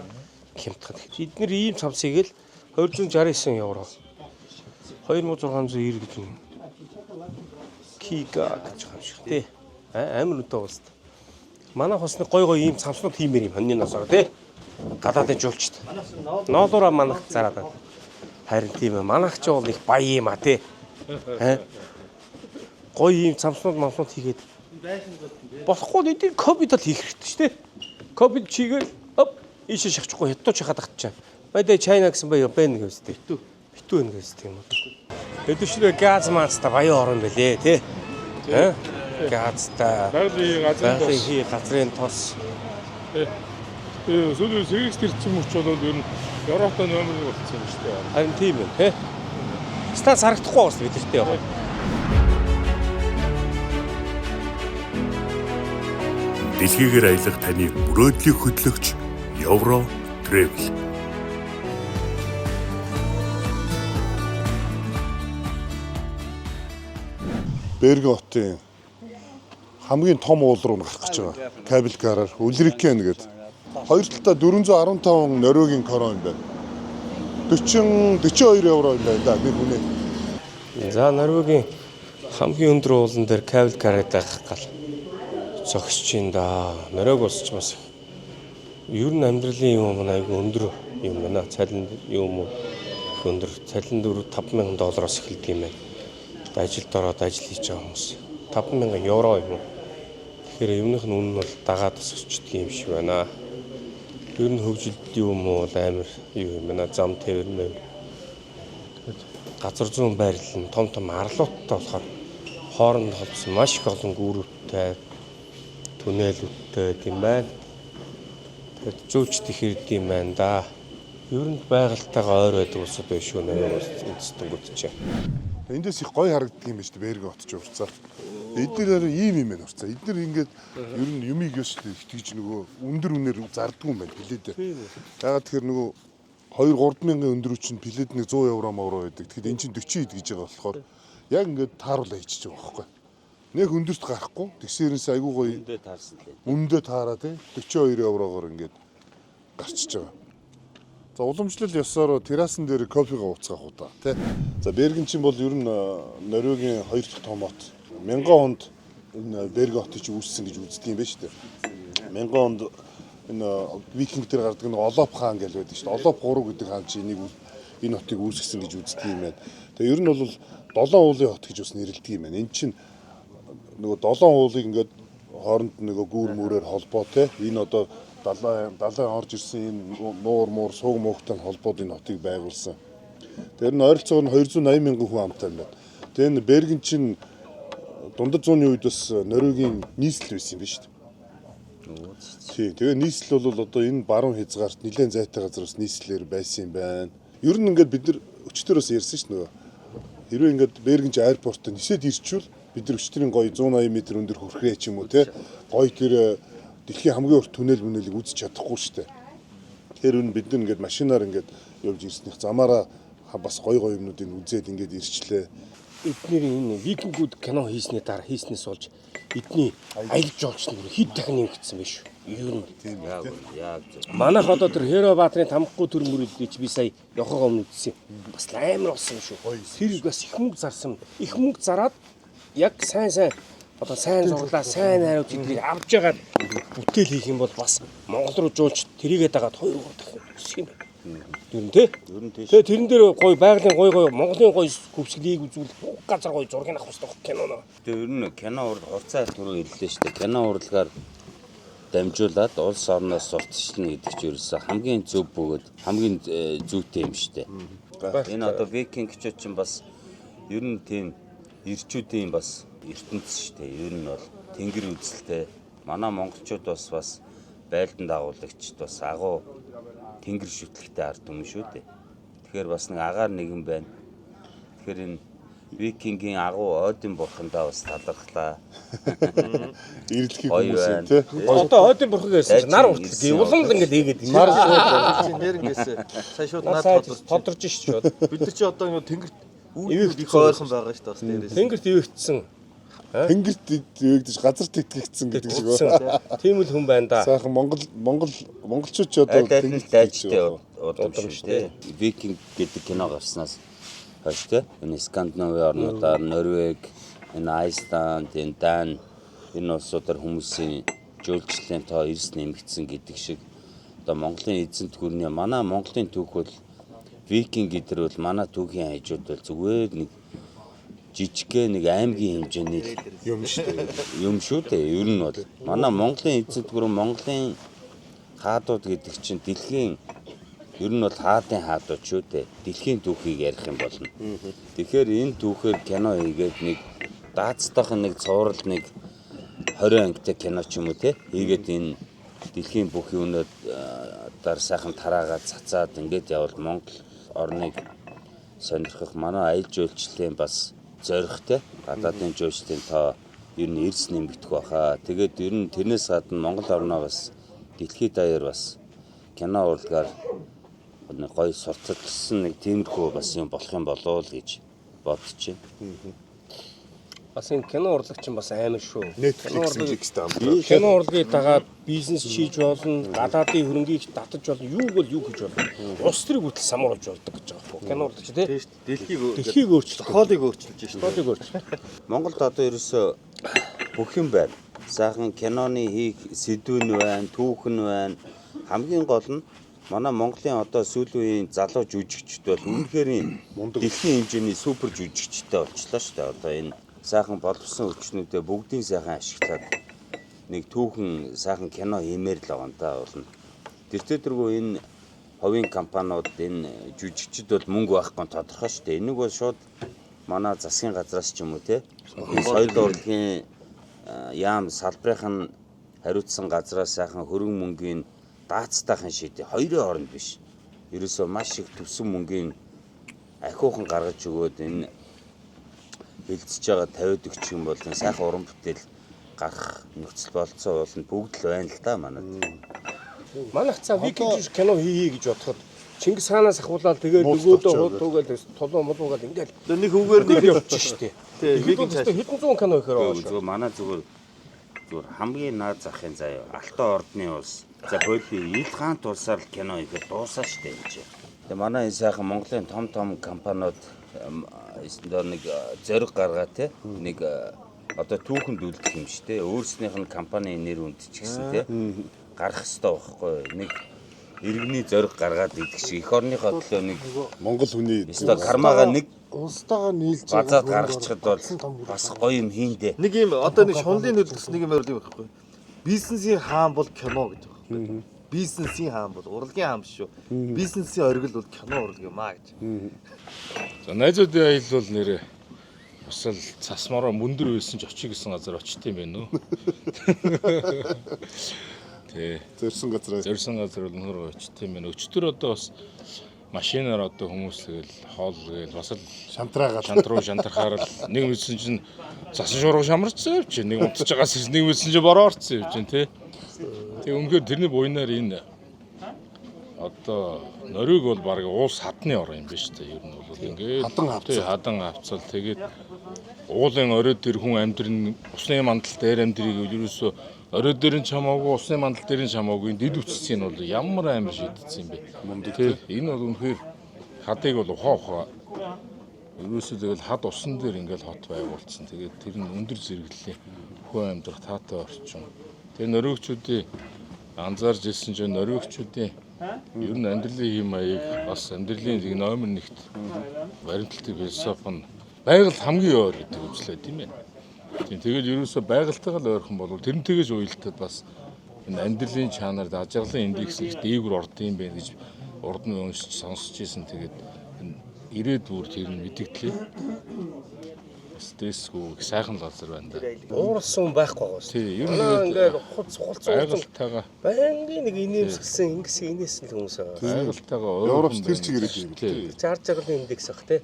хямдхан. Эднэр ийм цамсыг л 269 евро. 2690 гэж юм. Кига гэж байгаа юм шиг тий. Амар үнэтэй байгаа зү. Манай хосны гой гой ийм цамснууд хиймээр юм хоньны носоор тий. Гадаадын жуулчд. Ноолуураа манах зараад байна. Харин тийм ээ. Манайх ч бол их баян юм а тий. Гой ийм цамснууд мамснууд хийгээд болохгүй эдийг ковид л хийх хэрэгтэй шүү дээ. Ковид чигээл оп ийшээ шахчихгүй хятад шахаад ахтчаа. Байдаа Чайна гэсэн баян байна гэвс тий. Битүү. Битүү байна гэвс тийм үү. Эдвчрээ газ мацта баян орон бэлээ тий. Э? Газтай. Байгалийн газрын тос. Байгалийн газрын тос. Тэгээ сүүлийн сэргийгс төрчин мөч бол ер нь Европтой номер 1 болсон юм шүү дээ. Харин тийм ээ, тий. Станц харагдахгүй бас бидэртэй яваа. Дэлхийгээр аялах таны мөрөөдлийг хөтлөгч Евро Travel. Берген хотын хамгийн том уул руу гарах гэж байгаа. Кабел караар Үлрикен гэдэг. Хоёр талдаа 415 Норвегийн крон юм байна. 40 42 евро юм байна да нэг хүнээ. За Норвегийн хамгийн өндөр уулан дээр кабел караар гарах гал зогсож байна да. Норвег улс ч бас ер нь амьдралын юм айгүй өндөр юм байна. Цалин юм уу их өндөр. Цалин 4 5000 доллароос эхэлдэг юм байна. Ажилд ороод ажил хийж байгаа хүмүүс 5000 евро юм уу. Тэгэхээр юмных нь үнэ нь бол дагаад бас өсчдөг юм шиг байна. Ер нь хөгжилд юм уу амар юу юм байна. Зам тээвэр мэв. Тэгээд газар зүүн байрлал нь том том арлуудтай болохоор хооронд холбосон маш их олон гүүрүүдтэй түнэлүүдтэй тийм байна. Тэгээд зөөлчд их ирд юм байна да. Ер нь байгальтайгаа ойр байдаг улсууд биш үү нэр үндэстэнгүүд чинь. Эндээс их гоё харагддаг юм байна шүү дээ Берген хот ч урцаа. Эдгээр ийм юм байна урцаа. Эдгээр ингээд ер нь юмыг ёс итгэж нөгөө өндөр үнээр зарддаг юм байна плед. Ягаад тэгэхээр нөгөө 2 3 мянган өндрүү чинь плед нэг 100 евро мовро байдаг. Тэгэхээр эн чинь 40 ид гэж байгаа болохоор яг ингээд тааруулаа хийчихэж байгаа байхгүй. Нэг өндөрт гарахгүй. Тэгсэрнээс айгүй гоё өндөө таарсан лээ. Өндөө таараа тий 42 еврогоор ингээд гарчиж байгаа. За, уламжлал ёсоор террасан дээр кофегаа ууцгаах уу та, тий. За, Берген чинь бол ер нь Норвегийн хоёр дахь том хот. 1000 онд энэ Берген хотыг чи үүссэн гэж үздэг юм байна шүү дээ. 1000 онд энэ викинг дээр гардаг нэг Олоп хаан гэж байдаг шүү дээ. Олоп 3 гэдэг хаан чи энийг энэ хотыг үүсгэсэн гэж үздэг юм байна. Тэгээ ер нь бол долоон уулын хот гэж бас нэрлэдэг юм байна. Энэ чинь нөгөө долоон уулыг ингээд хооронд нөгөө гүүр мүрээр холбоо, те, энэ одоо далайн орж ирсэн энэ нуур муур сууг муугтай холбоод энэ хотыг байгуулсан. Тэр нь ойролцоогоор нь 280 мянган хүн амтай юм байна. Тэгээ энэ Берген чинь дундад зууны үед бас Норвегийн нийслэл байсан юм байна шүү дээ. Тий. Тэгээ нийслэл бол одоо энэ баруун хязгаарт нэлээд зайтай газар бас нийслэлээр байсан юм байна. Ер нь ингээд бид нар өчтөр бас ярьсан шүү дээ нөгөө. Хэрвээ ингээд Берген чи аэропортод нисээд ирчвэл бид нар өчтөрийн гоё 180 м өндөр хүрхрээ ч юм уу, те, гоё тэр дэлхийн хамгийн урт түнэл мүнэлийг үзэж чадахгүй шүү дээ. Тэгэхээр энэ бид нар ингээд машинаар ингээд явж ирснийх замаараа бас гоё гоё юмнуудыг үзээд ингээд ирчлээ. Эдний энэ викингүүд кино хийсний дараа хийснээс болж эдний аялал жуулчид бүр хэд дахин нэмэгдсэн байх шүү. Ер нь. Тийм. Яг үнэ, яг зөв. Манайх одоо тэр Херо Баатрын тамгагүй төр мөрөдөө чи би сая явахаа өмнө үзсэн. Бас л амар болсон юм шүү. Тэр бас их мөнгө зарсан. Их мөнгө зараад яг сайн сайн одоо сайн зурлаа, сайн найруулж эднийг авч ягаад бүтээл хийх юм бол бас Монгол руу жуулч тэрийгээ дагаад 2 3 дахин өсөх юм байна. Ер нь тий. Ер нь тийш. Тэгээ тэрэн дээр гоё байгалийн гоё гоё Монголын гоё хөвсгөлийг үзүүл бүх газар гоё зургийг авах хэрэгтэй кино нөө. Тэгээ ер нь кино урлаг хурцаа түрүү ирлээ шүү дээ. Кино урлагаар дамжуулаад улс орноос сурталчилна гэдэг чинь ерөөсөө хамгийн зөв бөгөөд хамгийн зүйтэй юм шүү дээ. Энэ одоо викингчүүд чинь бас ер нь тийм ирчүүдийн бас ертөнц шүү дээ. Ер нь бол тэнгэр үзэлтэй. Манай монголчууд бас байлдан дагуулагчд бас агуу тэнгэр шүтлэгтэй ард түмэн шүү дээ. Тэгэхээр бас нэг агаар нэгэн байна. Тэгэхээр энэ викингийн агуу Один бурхандаа бас талархлаа. Ирлэхийг Гоё хүмүүс юм байна. тий. Одоо Один бурхыг ярьсан чинь нар Дайчин уртлаг. Улам л ингээд ийгээд. Нар Чи нэрнгээс сая шууд нар над сайж тодорч. тодорч шít шууд. Бид нар чи одоо ингэ тэнгэрт Ивэгдсэн. үүднүүд их ойрхон байгаа шүү дээ бас дээрээс. Тэнгэрт ивэгдсэн. Тэнгэрт ивэгдэж газар тэтгэгдсэн гэдэг шиг байна. Тийм л хүн байна да. Сайхан Монгол Монгол монголчууд ч одоо Аль аль нь тэнгэрт дайчтай тэтгэж удам шүү дээ. Викинг гэдэг кино гарснаас хойш те энэ Скандинави орнуудаар Норвег, энэ Айсланд, энэ Дан энэ улсуудаар хүмүүсийн жуулчлалын тоо эрс нэмэгдсэн гэдэг шиг одоо Монголын эзэнт гүрний манай Монголын түүх бол викинг гэдэр бол манай түүхийн хажууд бол зүгээр нэг жижигхэн нэг аймгийн хэмжээний л юм шүү дээ. юм шүү дээ. Ер нь бол манай Монголын эзэнт гүрэн Монголын хаадууд гэдэг чинь дэлхийн ер нь бол хаадын хаадууд шүү дээ. Дэлхийн түүхийг ярих юм болно. Тэгэхээр энэ түүхээр кино хийгээд нэг даацтайхан нэг цуврал нэг 20 ангитай кино ч юм уу те хийгээд энэ дэлхийн бүх юунууд дар сайхан тараагаад цацаад ингээд явбал Монгол орныг сонирхох манай аялал жуулчлалын бас зоригтой гадаадын жуулчлалын тоо ер нь эрс нэмэгдэх байхаа. Тэгээд ер нь тэрнээс гадна Монгол орноо бас дэлхийд даяар бас кино урлагаар нэг гоё сурталчилсан нэг тиймэрхүү бас юм болох юм болоо л гэж бодож байна. Бас энэ кино урлаг чинь бас амар шүү. Netflix Netflix-тэй хамтраад. Кино урлагийг дагаад бизнес хийж болно, гадаадын хөрөнгийг татаж болно, юуг бол юу хийж болно. Улс төрийг хүртэл самруулж болдог гэж байгаа байхгүй. Кино урлаг чи тий. Тийм шүү дээ. Дэлхийг Дэлхийг өөрчлөх. зохиолыг өөрчилж шүү дээ. Зохиолыг өөрчлөх. Монголд одоо ерөөсөө бүх юм байна. Сайхан киноны хийх сэдв нь байна, түүх нь байна. Хамгийн гол нь манай Монголын одоо сүүлийн үеийн залуу жүжигчд бол үнэхээр дэлхийн хэмжээний супер жүжигчтэй болчлоо шүү дээ. Одоо энэ сайхан боловсон хүчнүүдээ бүгдийг сайхан ашиглаад нэг түүхэн сайхан кино хиймээр л байгаа юм да болно. Тэртээ тэргүй энэ хувийн компаниуд энэ жүжигчд бол мөнгө байхгүй нь тодорхой шүү дээ. Энийг бол шууд манай засгийн газраас ч юм уу те энэ соёл урлагийн яам салбарын нь хариуцсан газраас сайхан хөрөнгө мөнгийн даацтайхан шийдээ хоёрын хооронд биш. Ерөөсөө маш их төсөн мөнгийн ахиухан гаргаж өгөөд энэ хилцэж байгаа 50 өгч юм бол энэ сайхан уран бүтээл гарах нөхцөл болцоо болно бүгд л байна л да манад. Манайх цаа викинг кино хийе гэж бодоход Чингис хаанаас ахуулаад тэгээд Нууц нөгөөдөө товчоо хуудуугаал тулуу мулуугаал ингээл Тэгээ нэг үгээр нэг ингээл явчих шүү дээ. Тий, Викинг викинг цааш. хэдэн зуун кино ихээр байгаа шүү. Зүгээр манай зүгээр зүгээр хамгийн наад захын заяа Алтан ордны улс За боли ил хаан тулсаар л кино ихэд дуусаа штэ энэ чинь. Тэгээ манай энэ сайхан Монголын том том компаниуд өсөндөө нэг зориг гаргаа те нэг одоо түүхэнд үлдэх юм штэ. Өөрснийх нь компани нэр үнд ч гэсэн те гарах ёстой байхгүй нэг иргэний зориг гаргаад идэх шиг эх орныхоо төлөө нэг Монгол хүний ёстой кармаага нэг улстайгаа нийлж базаад гаргачихад бол бас гоё юм хийндэ. Нэг юм одоо нэг шунлын төлөвс нэг юм ярил юм байхгүй. Бизнесийн хаан бол кино гэж байгаа байхгүй. Бизнесийн хаан бол урлагийн хаан биш шүү. Бизнесийн оргил бол кино урлаг юм аа гэж. За найзуудын аялал бол нэрээ бас л цас мороо мөндөр байсан ч очие гэсэн газар очт юм байна уу? Тэ. Зорьсон газараа. Зорьсон газар бол өнөр очт юм байна. Өчтөр одоо бас машинаар одоо хүмүүс тэгэл хоол гээл бас л шантраагаад шантруу шантрахаар л нэг мэдсэн чинь засан шуурга шамарцсан юм чи нэг унтж байгаас нэг мэдсэн чинь бороо орцсон юм чинь тий. Тэг үнэхээр тэрний буйнаар энэ одоо норвег бол баг уус хадны орон юм биш үү? Ер нь бол ингээд Хадан хавцал. Тий, хадан хавцал тэгээд уулын орой дээр хүн амьдрын усны мандал дээр амьдрыг ерөөсөө орой дээр нь ч хамаагүй усны мандал дээр нь ч хамаагүй энэ дэд үтсийн нь бол ямар амар шийдсэн юм бэ? Мундаг Тий, энэ бол үнэхээр хадыг бол ухаа ухаа ерөөсөө тэгэл хад усан дээр ингээл хот байгуулсан. Тэгээд тэр нь өндөр зэрэглэлийн хүн амьдрах таатай орчин. Тэгээ норвегчүүдийн анзаарч ирсэн чинь норвегчүүдийн ер нь амьдралын хэм маяг бас амьдралын нэг номер нэгт баримтлагын философи нь байгаль хамгийн ойр гэдэг үзлээ тийм ээ. Тийм тэгэл ерөөсөө байгальтайгаа л ойрхон болов тэрнтэйгээ ч уялдаад бас энэ амьдралын чанар ажиглалын индекс их дээгүр орд юм байна гэж урд нь уншиж сонсч ирсэн. Тэгээд энэ ирээд бүр тэр нь мэдэгдлээ. Стрессгүй их сайхан л газар байна да. Ууралсан хүн байхгүй байгаа шүү. Тий, ер нь Манай тэгээд ингээд хуц хуц байгальтайгаа байнгын нэг инээмсэглсэн ингэсэн инээсэн л хүмүүс байгаа. байгальтайгаа ойрхон Европч тэр байна чигээр гэж. юм Тий. тий. Зар жаргалын индекс ах тий.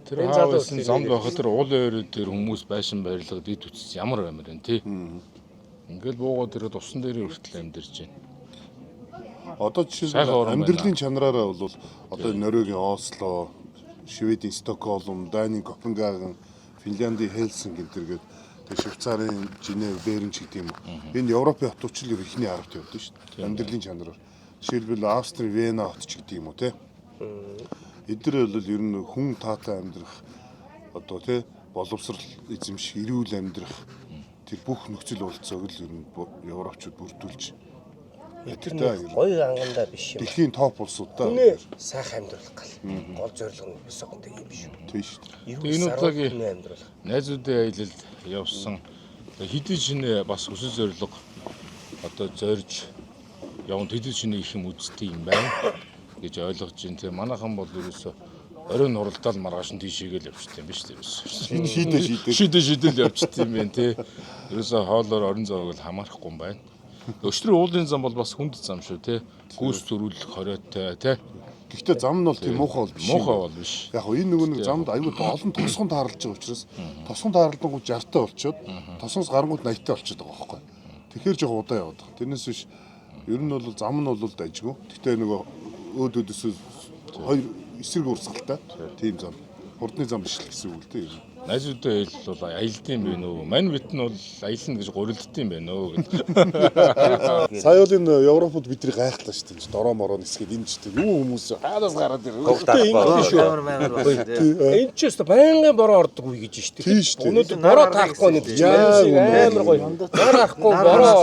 Тэр Энэ хаа залуу байсан үсэг зам нэрээ. байхад тэр уулын ойроо дээр хүмүүс байшин барилга дэд үтс ямар баймар юм тий. Ингээл буугаад ирэд усан дээр хүртэл амьдарч байна. Одоо жишээ Сайхан нь орон амьдралын чанараараа бол одоо Норвегийн Осло, Шведийн Стокгольм, Данийн Копенгаген, Финляндийн Хельсинки энэ төр гээд тэгээ Швейцарын Женев, Берн ч гэдэг юм уу. Энэ Европын хотууд ч л ер ихний аравт явдаг шүү дээ. Амьдралын чанараар. Жишээлбэл Австрийн Вена хот ч гэдэг юм уу те. Эдгээр бол ер нь хүн таатай амьдрах одоо те боловсрал эзэмших, эрүүл амьдрах тэр бүх нөхцөл бололцоог л ер нь европчууд бүрдүүлж Тэр байдаг нэг гоё ангандаа биш юм. Дэлхийн топ улсууд да. Хүний сайхан амьдрах гал. Гол зорилго нь өсөөхөнтэй юм биш үү? Тийм шүү дээ. Тэгээ энэ удаагийн хүний амьдрал. найзуудын аялалд явсан хэдий чинээ бас хүсэл зорилго одоо зорж явна хэдий чинээ их юм үздэг юм байна гэж ойлгож байна. Тэгээ манайхан бол ерөөсөө оройн хуралдаал маргааш нь тийшээгээл явчихсан юм биш үү ерөөсөө. Шийдэ шийдэ. Шийдэ шийдэл явчихсан юм байна тий. Ерөөсөө хоолоор орон зоог л хамаарахгүй юм байна. Өчтөр уулын зам бол бас хүнд зам шүү тий. Гүйс зөрүүлэх хориотой тий. Гэхдээ зам нь бол тийм муухай бол биш. Муухай бол биш. Яг хөө энэ нөгөө нэг замд аюул олон тосгон таарлаж байгаа учраас тосгон таарлангууд 60-тай болчоод тосгоноос гарангууд 80-тай болчиход байгаа байхгүй. Тэгэхээр жоохон удаа яваад байгаа. Тэрнээс биш ер нь бол зам нь бол дайжгүй. Гэхдээ нөгөө өөд өөдөөс хоёр эсрэг урсгалтай тийм зам. Хурдны зам биш л гэсэн үг л дээ. ер нь. Найзуудын аялал бол аялдсан байх нөө. Мань бит нь бол аялна гэж гурилдсан байх нөө гэдэг. Сая бол энэ Европод бидний гайхлаа шүү дээ. Дороо мороо нисгээд энэ ч тийм юу хүмүүс хаанаас гараад ирв. Гэхдээ ингэ шүү. Амар амар байна тий. Энэ ч өстө байнгын бороо ордог үе гэж шүү дээ. Тийм шүү дээ. Өнөөдөр бороо таахгүй нэг чинь Яг үнэ. амар гоё. Нар харахгүй бороо.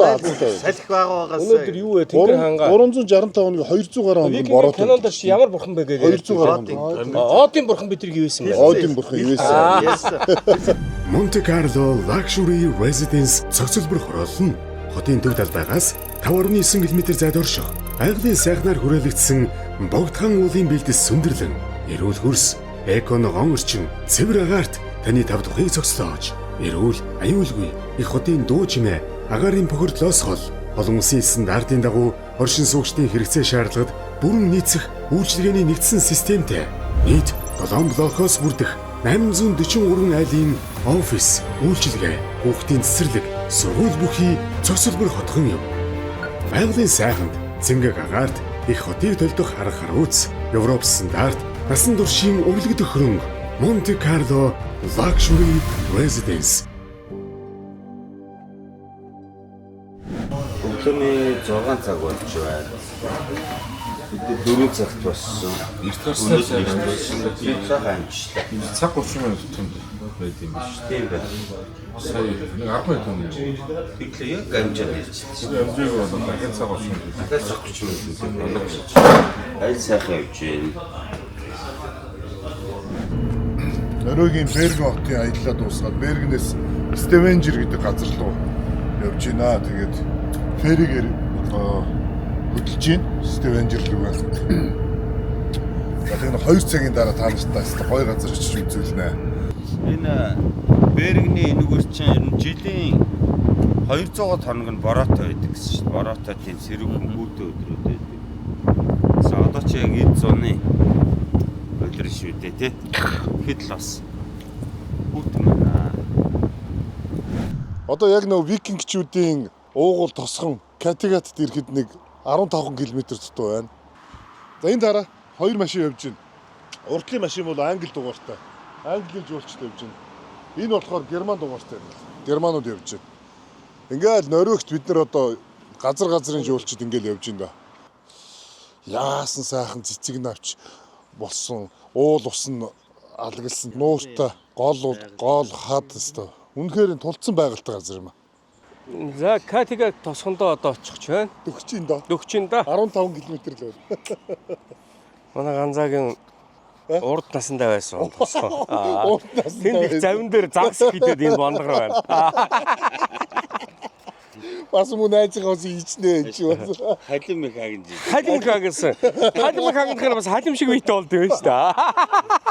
Салхи байгаа байгаас. Өнөөдөр юу вэ? Тэнгэр хангаа. 365 хоног 200 гаруй хоног Викинг бороотой. кинонд чи ямар бурхан бэ гэдэг. 200 гаруй хоног. Одын бурхан бид нар гэвсэн байна. Одын бурхан ивэсэн. Монте Карло Luxury Residence цогцлбор хороолол нь хотын төв талбайгаас 5.9 км зайд орших байгалийн сайхнаар хүрээлэгдсэн богдхан уулын бэлдэс сүндэрлэн эрүүл хөрс, эко ногоон орчин, цэвэр агаарт таны тав тухыг цогцлоож, эрүүл, аюулгүй их хотын дуу чимээ, агаарын бохирдлоос хол олон улсын стандартын дагуу оршин суугчдын хэрэгцээ шаардлагад бүрэн нийцэх үйлчилгээний нэгдсэн системтэй нийт 7 блокоос бүрдэх 843 айлын офис, үйлчилгээ, хүүхдийн цэцэрлэг, сургууль бүхий цогцлбор хотхон юм. Байгалийн сайханд, цэнгэг агаарт их хотыг төлдөх арга харууц, Европ стандарт, насан туршийн өвлөгдөх хөрөнгө, Монте Карло Luxury Residence. Өглөөний 6 цаг болж байна. Бид 4 цагт болсон. Эрт гарснаар Өнөөдөр эрт болсон. Би сайхан амжлаа. Цаг 30 минут тутамд байд юм биш. Тийм байна. Сая нэг 10 минут өмнө. Тэглээ яг амжаад ирчихсэн. Тэгээд амжаагүй бол дахин цаг 30 минут. Дахиад цаг 30 минут болоо. Аль сайхан явж байна. Норвегийн Берген хотын аяллаа дуусгаад Бергенээс Стевенжер гэдэг газар руу явж байна. Тэгээд ферригээр хөдөлж байна. Стевенжер рүү. За тэгээд 2 цагийн дараа та нартай өстой гоё газар очиж үзүүлнэ. Энэ Бергний энэгээр чинь ер нь жилийн 200 хоног нь бороотой байдаг гэсэн шүү дээ. Бороотой тийм сэрүүхэн хүүтэн өдрүүд байдаг. За одоо чи яг эд зуны өдөр шүү дээ тий. Тэгэхэд л бас хүүтэн байна. Одоо яг нөгөө викингчүүдийн уугуул тосгон Каттегатт ирэхэд нэг 15 км дутуу байна. За энэ дараа хоёр машин явж байна. Урдлын машин бол англи дугаартай. Английн жуулчд явж байна. Энэ болохоор герман дугаартай юм. Германууд явж байна. Ингээл Норвегт бид нар одоо газар газрын жуулчид ингээл явж байна да. Яасан сайхан цэцэг навч болсон, уул ус нь алгалсан, нууртай гол гол хад өстө. Үнэхээр энэ тулцсан байгальтай газар юм а. За Каттегат тосгондоо одоо очих ч байна. Дөгчин доо. Дөгчин да. 15 км л байна. Манай Ганзаагийн урд насандаа байсан тосгон. Урд насандаа Тэнд их байсан. завин дээр загас хидэд энэ бондгор байна. Бас мөн найзынхаа ус ичнэ гэж бас. Халим их агнж. Халим хагнасан. Халим хагнахаар бас халим шиг биетэй болд юм шүү дээ.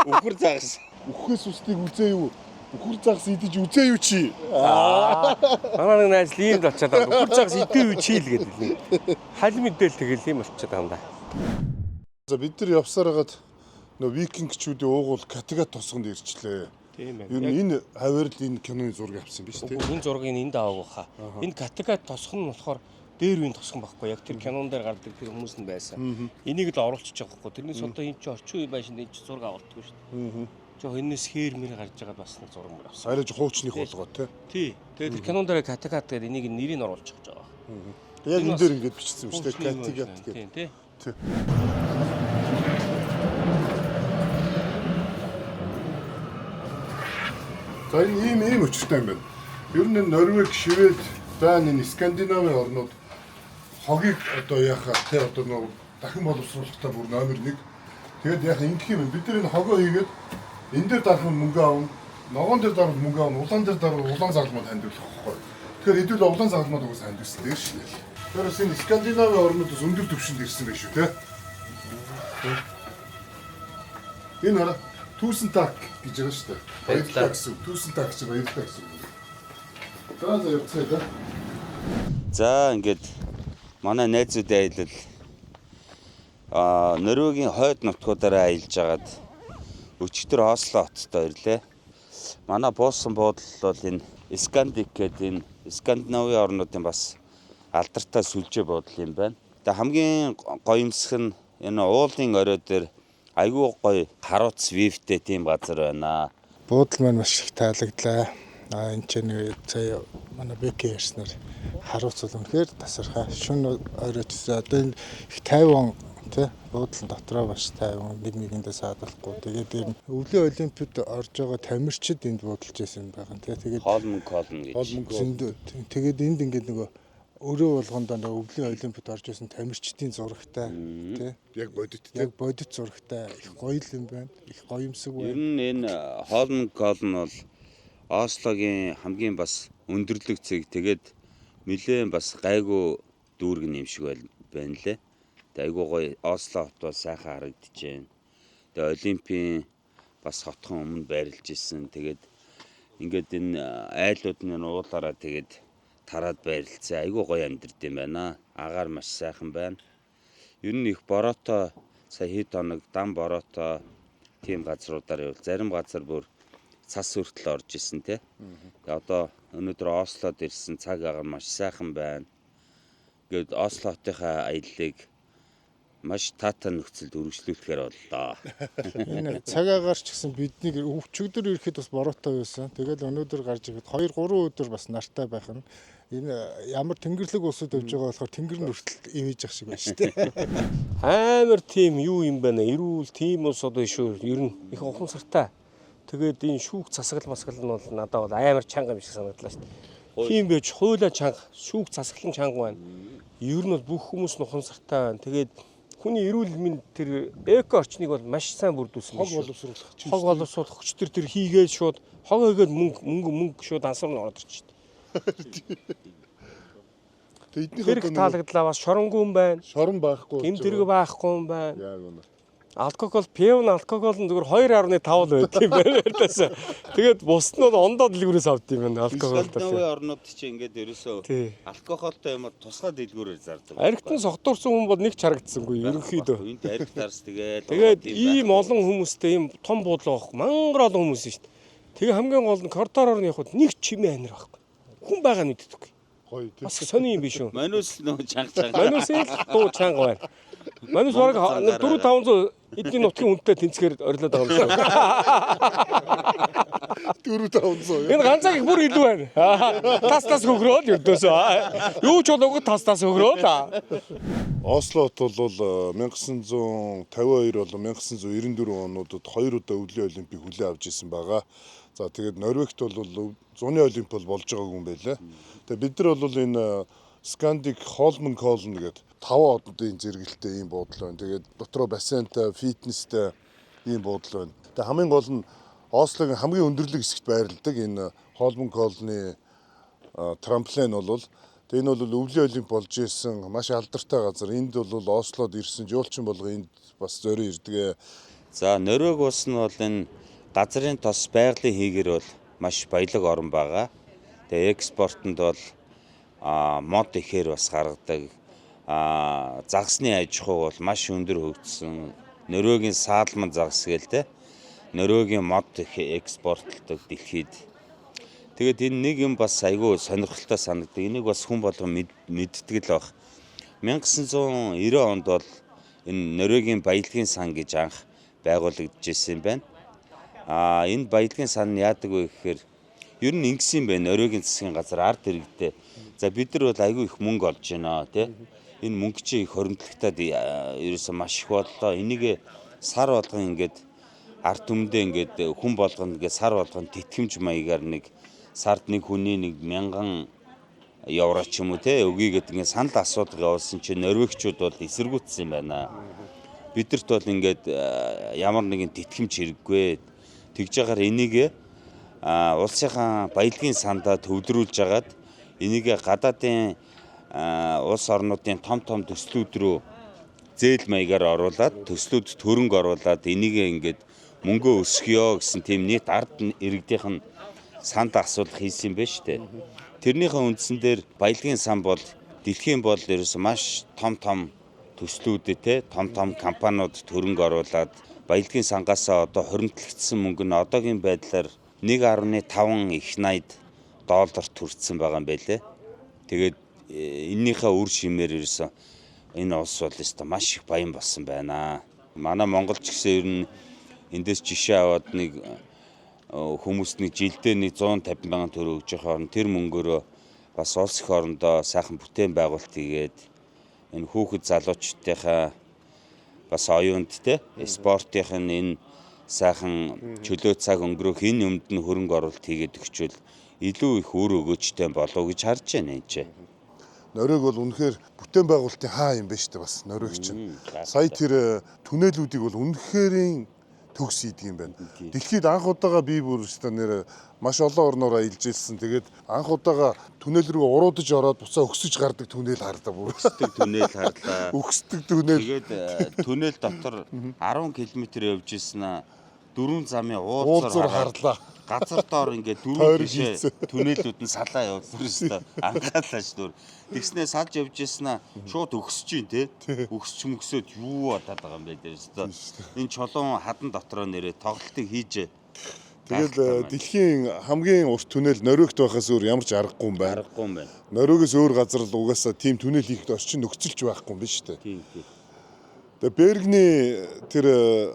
Үхэр загас. Үхээс үстийг үзээ юу? Үхэр загас идэж үзээ юу чи? Манай нэг найз л иймд очиад байгаа. Үхэр загас идэв үү чи л гэдэг нэг. Халим идэл тэгэл ийм болчиход байгаа юм да. За бид нар явсаар хагаад нөө викингчүүдийн уугуул Каттегат тосгонд ирчлээ. Тийм байна. Ер нь энэ хавар л энэ киноны зураг авсан биз дээ. Үгүй энэ зургийг энд аваагүй хаа. Энэ Каттегат тосгон нь болохоор дээр үеийн тосгон байхгүй. Яг тэр кинон дээр гардаг тэр хүмүүс нь байсан. Энийг л оруулчих жоох байхгүй. Тэрнээс одоо энэ чи орчин үе байшинд энэ чи зураг авалтгүй шүү дээ. Жоо энэс хээр мэр гарч байгаа бас нэг зураг мөр авсан. Арайж хуучных болгоо те. Тий. Тэгээд тэр кинон дээр Каттегат гэдэг энийг нэрийг нь оруулчих гэж байгаа. Яг энэ дээр ингээд бичсэн юм шүү дээ. Хуучны юм Каттегат байна. гэдэг. Тийм тий. Тий. За энэ ийм ийм учиртай юм байна. Ер нь энэ Норвег, Швед, Дани, энэ Скандинавын орнууд хогийг одоо яхаа те одоо нөө дахин боловсруулахдаа бүр номер 1. Тэгээд яхаа ингэх юм. Бид нар энэ хогоо хийгээд энэ дээр дарах нь мөнгө аавна, ногоон дээр дарах мөнгө аавна, улаан дээр дарах улаан загалмууд хандивлах байхгүй. Тэгэхээр хэдүүл улаан загалмууд угсаа хандивсан дээр шнэ. Тэгэхээр бас энэ Скандинавын орнууд бас өндөр түвшинд ирсэн байх шүү те. Энэ хараа Tusen tack гэж байгаа шүү дээ. Баярлалаа гэсэн. Tusen tack гэж баярлалаа гэсэн. За за явцгаая да. За ингээд манай найзуудын аялал Норвегийн хойд нутгуудаараа аялж агаад өчигдөр Осло хотод ирлээ. Манай буусан буудлал бол энэ Скандик гэдэг энэ Скандинавын орнуудын бас алдартай сүлжээ буудлал юм байна. Тэгээ хамгийн гоёмсох нь энэ уулын орой дээр айгүй гоё харууц вивтэй тийм газар байна. Буудал маань маш их таалагдлаа. А энэ ч нэг сая манай Беки ярьснаар харуц бол үнэхээр тасархай. Шөнө оройчсон. Одоо энэ их тайван тий буудлын дотроо маш тайван нэг нэгэндээ саадахгүй. Тэгээд дээр нь өвлийн олимпиад орж байгаа тамирчид энд буудалж байсан юм байна тий. Тэгээд Холменколн гэж. Зөндөө. Тэгээд энд ингээд нөгөө өрөө болгондоо нөгөө өвлийн олимпиад орж исэн тамирчдын зурагтай тий. Яг бодит тий. Яг бодит зурагтай их гоё л юм байна. Их гоёмсог Ер байна. нь энэ Холменколн бол Ослогийн хамгийн бас өндөрлөг цэг. Тэгээд нэлээд бас гайгүй дүүрэг юм шиг байна лээ. Тэгээд айгүй гоё Осло хот бол сайхан харагдаж байна. Тэгээд Олимпийн бас хотхон өмнө байрлаж исэн. Тэгээд ингээд энэ айлууд нь уулаараа тэгээд тараад байрлалцсан. Айгүй гоё амьдард юм байна. Агаар маш сайхан байна. Ер нь их бороотой сая хэд хоног дан бороотой тийм газруудаар явал зарим газар бүр цас хүртэл орж исэн те. Тэгээ одоо өнөөдөр Ослод ирсэн цаг агаар маш сайхан байна. Ингээд Осло хотынхаа аяллыг маш таатай нөхцөлд үргэлжлүүлэхээр боллоо. Энэ цаг агаар ч гэсэн биднийг өчигдөр ирэхэд бас бороотой байсан. Тэгэл өнөөдөр гарч ирэхэд 2 3 өдөр бас нартай байх нь энэ ямар тэнгэрлэг улсууд явж байгаа болохоор тэнгэр нь хүртэл ивэж ах шиг байна шүү дээ. Амар тийм юу юм байна. Эрүүл тийм улс одоо шүү. Ер нь их ухамсартай. Тэгээд энэ шүүх засаглал масгал нь бол надад бол амар чанга юм шиг санагдлаа шүү дээ. Тийм байж хуйлаа чанга, шүүх засаглал нь чанга байна. Ер нь бол бүх хүмүүс нь ухамсартай байна. Тэгээд хүний эрүүл мэнд тэр эко орчныг бол маш сайн бүрдүүлсэн Хог биш үү? боловсруулах чинь. Хог боловсруулах хүч төр тэр хийгээд шууд хог хийгээд мөнгө мөнгө мөнгө шууд ансар нь ороод ирчих. Тэгээ эднийх Тэр их таалагдлаа бас шоронгүй юм байна. Шорон байхгүй. Гэмт хэрэг байхгүй юм байна. Яг үнэ. Алкогол, пив нь алкогол нь зүгээр 2.5 л байт юм байна. Тэртээс. Тэгээд бус нь бол ондоо дэлгүүрээс авд юм байна алкогол Скандинавын орнууд чи ингээд ерөөсөө Тий. алкогольтой юм тусгай дэлгүүрээр зардаг. Архитан согтуурсан хүн бол нэг ч харагдсангүй ерөнхийдөө. Энд арх дарс тэгэл. Тэгээд ийм олон хүмүүстэй ийм том буудлаа байхгүй. Мангар олон хүмүүс шүү дээ. Тэгээ хамгийн гол нь коридороор нь явхад нэг чимээ анир байхгүй. Хүн байгаа нь мэддэггүй. Гоё тий. Бас сони юм биш үү? Манус нөө чанга чанга. Манусын л дуу чанга байна. Манус бараг 4 500 эдний нутгийн үнэтэй тэнцгээр орилоод байгаа юм шиг. 4 500. Энэ ганцаг их бүр илүү байна. Тас тас хөхрөөл ердөөсөө. Юу ч болоогүй тас тас хөхрөөл. Ослот бол 1952 болон 1994 онуудад хоёр удаа өвлийн олимпийг хүлээн авч ирсэн байгаа. За тэгээд Норвегт бол зуны олимп бол болж байгаагүй юм байлаа. Тэгээд бид нар бол энэ Scandic Holmenkollen гэдэг таван одын зэрэгэлтэй ийм буудлын байна. Тэгээд дотроо бассейнтай, фитнестэй ийм буудлын байна. Тэгээд хамгийн гол нь Ослогийн хамгийн өндөрлөг хэсэгт байрладаг энэ Holmenkollen-ы трамплин бол тэгээ энэ бол өвлийн олимп болж исэн маш алдартай газар. Энд бол Ослод ирсэн жуулчин болго энд бас зорио ирдэг. За Норвег улс нь бол энэ газрын тос байгалийн хийгэр бол маш баялаг орн байгаа. Тэгээ экспортод бол мод ихээр бас гаргадаг. Загсны аж ахуй бол маш өндөр хөгжсөн. Норвегийн саалман загас гээл те. Норвегийн мод их экспортлдог дэлхийд. Тэгээд энэ нэг юм бас айгүй сонирхолтой санагддаг. Энийг бас хүн болгон мэддэг л баг. 1990 онд бол энэ Норвегийн баялагын сан гэж анх байгуулагдчихсэн юм байна. Энэ баялагын сан нь яадаг вэ гэхээр ер нь ингэсэн юм байна. Норвегийн засгийн газар ард иргэдээ. За бид нар бол айгүй их мөнгө олж байна тий. Энэ мөнгө чи их хоримтлагтаад ерөөсөө маш их боллоо. Энийг сар болгон ингээд ард түмэндээ ингээд хүн болгоно ингээд сар болгон тэтгэмж маягаар нэг сард нэг хүний нэг 1000 евро ч юм уу те өгье гэдэг ингээд санал асуудал явуулсан чинь норвегчууд бол эсэргүүцсэн юм байна. Бидэрт бол ингээд ямар нэгэн тэтгэмж хэрэггүй. Тэгж ягаар энийг улсынхаа баялагын сандаа төвлөрүүлж агаад энийг гадаадын улс орнуудын том том төслүүд рүү зээл маягаар оруулаад төслүүдэд хөрөнгө оруулаад энийг ингээд мөнгөө өсгөё гэсэн тийм нийт ард иргэдийнх нь санд асуулга хийсэн юм байна шүү дээ. Тэрнийхээ үндсэн дээр баялагын сан бол дэлхийн бол ерөөсөө маш том том төслүүдэд те том том компаниудад хөрөнгө оруулаад баялагын сангаасаа одоо хоримтлагдсан мөнгө нь одоогийн байдлаар 1.5 их 80 долларт хүрсэн байгаа юм байлээ. Тэгээд эннийхээ үр шимээр ерөөсөө энэ улс бол ёстой маш их баян болсон байна. Манай Монгол ч гэсэн ер нь эндээс жишээ аваад нэг хүмүүст нэг жилдээ нэг 150 мянган төгрөг өгж байгаа орн тэр мөнгөөрөө бас улс их орондоо сайхан бүтээн байгуулалт хийгээд энэ хүүхэд залуучдынхаа бас оюунд те спортын энэ сайхан чөлөө цаг өнгөрөөх энэ юмд нь хөрөнгө оруулалт хийгээд өгчвөл илүү их үр өгөөжтэй болов гэж харж байна энэ чинь. Норвег бол үнэхээр бүтээн байгуулалтын хаа юм байна шүү дээ бас Норвег чинь. Сая тэр түнэлүүдийг бол үнэхэрийн төгс хийдэг юм байна. Дэлхийд анх удаага би бүр өстой нэр маш олон орноор аялж ирсэн. Тэгээд анх удаага түнэл рүү уруудаж ороод буцаа өксөж гардаг түнэл харлаа бүр. Өксдөг түнэл харлаа. Өксдөг түнэл. Тэгээд түнэл дотор 10 км явж ирсэн аа дөрвөн замын уулзар харлаа. Газар доор ингээд дөрвөн бишээ түнэлүүд нь салаа явуулсан өстой. Ангаалаа ш дүр. Тэгснээ салж явж ирсэн аа шууд өксөж чинь те. Өксч мөксөөд юу бодоод байгаа юм бэ тэр өстой. Энэ чулуун хадан дотроо нэрээ тоглолтыг хийж. Тэгэл дэлхийн хамгийн урт түнэл Норвегт байхаас өөр ямар ч аргагүй юм байна. Аргагүй юм байна. Норвегээс өөр газар л угаасаа тийм түнэл хийхэд орчин нөхцөлч байхгүй юм биш үү? Тийм тийм. Тэгээ Бергний тэр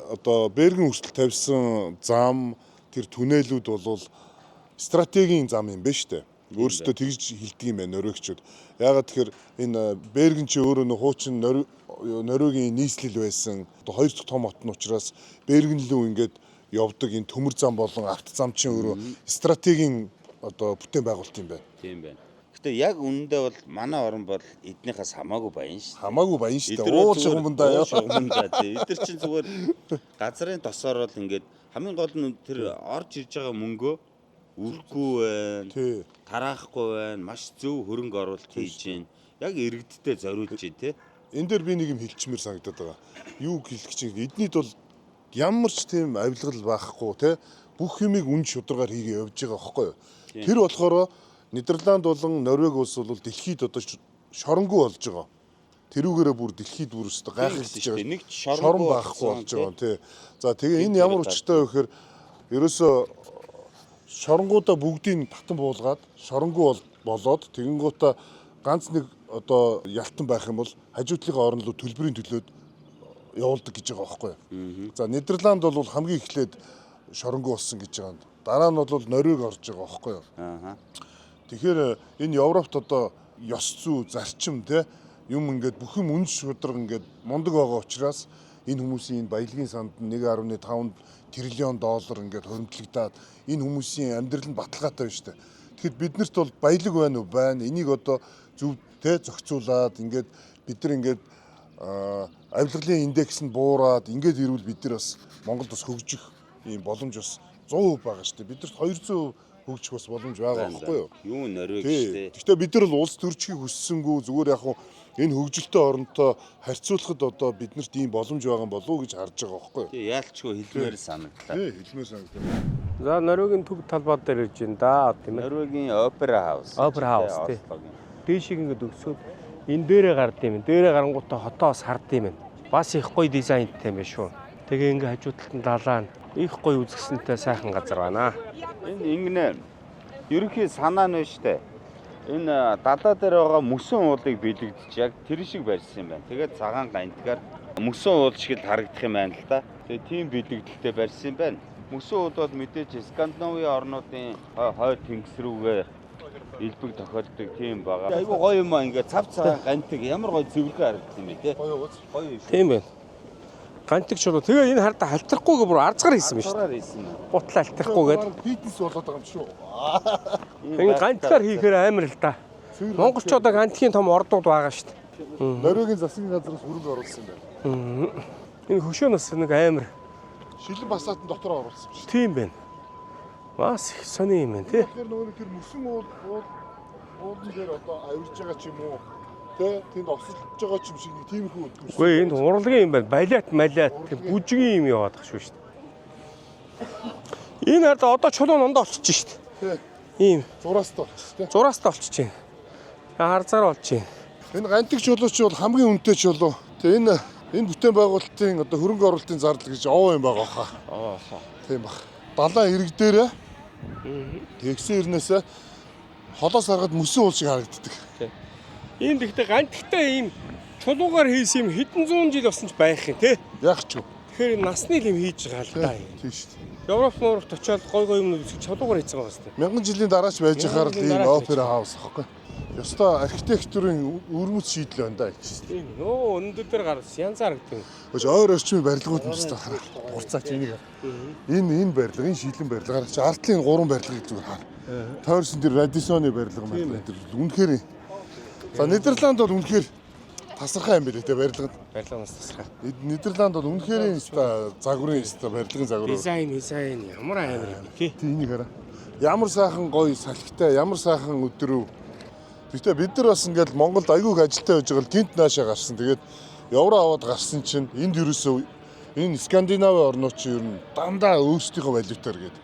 одоо Берген хүртэл тавьсан зам тэр түнэлүүд бол стратегийн зам юм байна шүү дээ. Өөрсдөө тэгж хэлдэг юм байна норвегчууд. Яагаад тэгэхээр энэ Берген чи өөрөө нөх хуучин Норвегийн нийслэл байсан. Одоо хоёр дахь том хот нь учраас Берген лүү ингээд явдаг энэ төмөр зам болон авто зам чинь өөрөө стратегийн одоо бүтээн байгуулалт юм байна. Тийм байна. Гэтэ яг үнэндээ бол манай орн бол эднийхээс хамаагүй баян шүү. Хамаагүй баян шүү дээ. Уул шугамдаа яа. Шугамдаа тий. Эдгээр чинь зүгээр газрын тосоор бол ингээд хамгийн гол нь тэр орж ирж байгаа мөнгөө үрхгүй байна. Тараахгүй байна. Маш зөв хөрөнгө оруулалт хийж байна. Яг иргэдтэй зориулж байна тий. Энэ дээр би нэг юм хэлчмээр санагдаад байгаа. Юу хэлэх гэж байна? Эднийд бол ямар ч тийм авилгал байхгүй те бүх юмыг үн шударгаар хийгээ явж байгаа байхгүй юу? Тэр болохоор Нидерланд болон Норвеги улс бол дэлхийд одоо шоронгүй болж байгаа. Тэрүүгээрээ бүр дэлхийд бүр өстө гайхалтай шүү дээ. Нэг шорон байхгүй болж байгаа тий. За тэгээ энэ ямар учиртай вэ гэхээр ерөөсөө шоронгуудаа бүгдийг татан буулгаад шоронгүй болоод тэгэнгүүтээ ганц нэг одоо ялтан байх юм бол хажуу талынхаа орн руу төлбөрийн төлөөд явуулдаг гэж байгаа байхгүй юу. За Нидерланд бол хамгийн эхлээд шоронгүй болсон гэж байгаа. Дараа нь бол Норвеги орж байгаа байхгүй юу. Тэгэхээр энэ Европт одоо ёс зүй, зарчим те юм ингээд бүх юм үн шударга ингээд мундаг байгаа учраас энэ хүмүүсийн энэ баялагын санд 1.5 триллион доллар ингээд хөрөмтлөгдөөд энэ хүмүүсийн амьдрал нь баталгаатай байна шүү дээ. Тэгэхэд биднэрт бол баялаг байна уу? Байна. Энийг одоо зөв те зохицуулаад ингээд бид нар ингээд авилгалын индекс нь буураад ингээд ирвэл бид нар бас Монголд бас хөгжих ийм боломж бас 100% байгаа шүү дээ. Биднэрт 200% хөгжих бас боломж байгаа байхгүй юу? Юу Норвеги шүү дээ. Гэхдээ бид нар бол улс төрчгийг хүссэнгүй зүгээр яг энэ хөгжилтэй оронтой харьцуулахад одоо биднэрт ийм боломж байгаа юм болов уу гэж харж байгаа байхгүй юу? Тий, яалчгүй хэлмээр санагдлаа. Тий, хэлмээр санагдлаа. За Норвегийн төв талбай дээр ирж байна да, тийм ээ. Норвегийн Опера Хаус. Опера Хаус тий. Дээшийг ингээд өсөөд энэ дээрээ гард юм. Дээрээ гарангуудаа хотоос хард юм. Бас их гоё дизайнтай юм байна шүү. Тэгээ ингээ хажуу талд нь далаа их гоё үзэсгэлэнтэй сайхан газар байна. Энэ ингэнэ ерөнхий санаа нь байна шүү дээ. Энэ далаа дээр байгаа мөсөн уулыг бэлэгдэж яг тэр шиг барьсан юм байна. Тэгээд цагаан гантгаар мөсөн уул шиг л харагдах юм байна л да. Тэгээд тийм бэлэгдэлтэй барьсан юм байна. Мөсөн уул бол мэдээж Скандинавын орнуудын хойд тэнгис рүүгээ элбэг тохиолдог тийм байгаа. Айгу гоё юм аа ингээ цав цагаан гантыг ямар гоё цэвэрхэн харагдсан юм бэ те. Гоё гоё юм. Тийм байна. Гантыг чулуу. Тэгээ энэ хардаа халтархгүйгээ бүр арзгаар хийсэн юм шүү дээ. Арзгаар хийсэн. Бутлаа халтархгүйгээд. Фитнес болоод байгаа юм шүү. Энэ гантгаар хийхээр амар л да. Монголчуудаа гантхийн том ордууд байгаа шүү дээ. Норвегийн засгийн газраас хөрөнгө оруулсан юм байна. Энэ хөшөөнөөс нэг амар шилэн басаатан дотор оруулсан шүү. Тийм байна. Бас их сони юм байна тий. Тэгэхээр нөгөө тэр мөсөн уул уулан дээр одоо авирж байгаа ч юм уу тэ тэнд осолж байгаа ч юм шиг нэг тиймэрхүү өдгөрсөн. Үгүй энд урлагийн юм байна. Балиат малиат тэр бүжгийн юм яваад ах шүү дээ. Энэ ард одоо чулуу ондоо олчиж шүү дээ. Ийм зураастай болчих тэ. Зураастай болчих чинь. Харзаар болчих. Энэ гантик чулуу чи бол хамгийн үнэтэй чулуу. Тэгээ энэ бүтээн байгуулалтын одоо хөрөнгө оруулалтын зардал гэж овоо юм байгаа хаа. Овоо хаа. Тийм бах. Далайн ирэг дээрээ тэгсэн ирнээсээ холоос харахад мөсөн уул шиг харагддаг. Ийм гэхдээ гантиктай ийм чулуугаар хийсэн юм хэдэн зуун жил болсон ч байх юм тий. Яг ч юу. Тэгэхээр насны л юм хийж байгаа л да. Тийм шүү дээ. Европ муурт очиод гой гой юм үзэх чулуугаар хийсэн байгаа сте. Мянган жилийн дараач байж хахаар л ийм опера хаус аахгүй. Ёстой архитектурын өвөрмөц шийдэл байна да гэж. Тийм. Нөө өндөр дээр гарсан янз харагдав. Өч ойр орчмын барилгууд нь өстой хараа. Гурцаач энийг. Энэ барилга, энэ шилэн барилга чи артлын гурван барилгыг зүгээр хар. Тойрсон тэр Радисоны барилга маань тэр үнэхээр. За Нидерланд бол үнэхээр тасархай юм билээ те барилга. Барилганаас тасархай. Нидерланд бол үнэхээр өстой загварын өстой барилгын загвар. Дизайн ямар амар юм тий. Тий энийг хараа. Ямар сайхан гоё салхитай, ямар сайхан өдрөв. Гэхдээ бид нар бас ингээд Монголд айгүй их ажилтаа байж байгаа л гинт наашаа гарсан. Тэгээд евро аваад гарсан чинь энд ерөөсөө энэ Скандинавын орнууд чинь ер нь дандаа өөрсдийнхөө валютаар гээд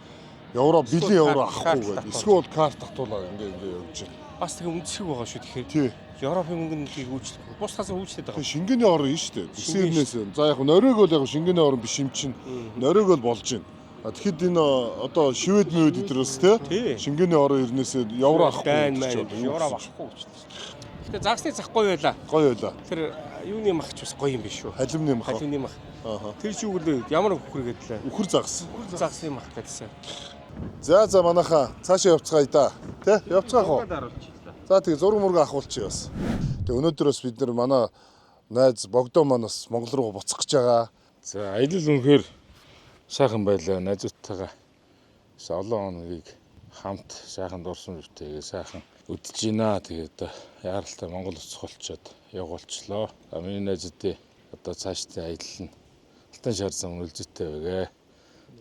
евро бэлэн евро авахгүй гээд эсвэл карт татуулаа ингээд явж байна. Бас тэгээ үндэсхэг байгаа шүү тэгэхээр. Тий. Европын мөнгөнийг үйлчлэх. Бус газар үйлчлээд байгаа. Шингэний орн юм шүү дээ. Тэгсэрнээс. За яг Норвег бол яг шингэний орн биш юм чинь. Норвег бол болж байна. Тэгэхэд энэ одоо Швед мөвд эдгээр бас тий Шингэний орон ирнээсээ евро авахгүй гэж байна. Евро авахгүй гэж. Гэхдээ загсны зах гоё байлаа. Гоё байлаа. Тэр Юуны мах ч бас гоё юм биш үү? Халимны мах. Халимны мах. Ааха. Тэр чи юу гэлээ ямар үхэр гэдлээ? Үхэр загас. Үхэр загсын мах гэдсэн. За за манайхаа цаашаа явцгаая да. Тэ? Явцгаах уу? За тэгээ зураг мураг авахулчих бас. Тэгээ өнөөдөр бас бид нар манай найз Богдон маань бас Монгол руу буцах гэж байгаа. За аялал үнэхээр сайхан байлаа. Найзуудтайгаа бас олон хоногийг хамт сайхан дурсан бивтэйгээ сайхан үдэж байна. Тэгээд яаралтай Монгол уцах болчоод явуулчлоо. А миний найзуудын одоо цаашдын аялал нь алтан шар зам үлзэтэй байгээ.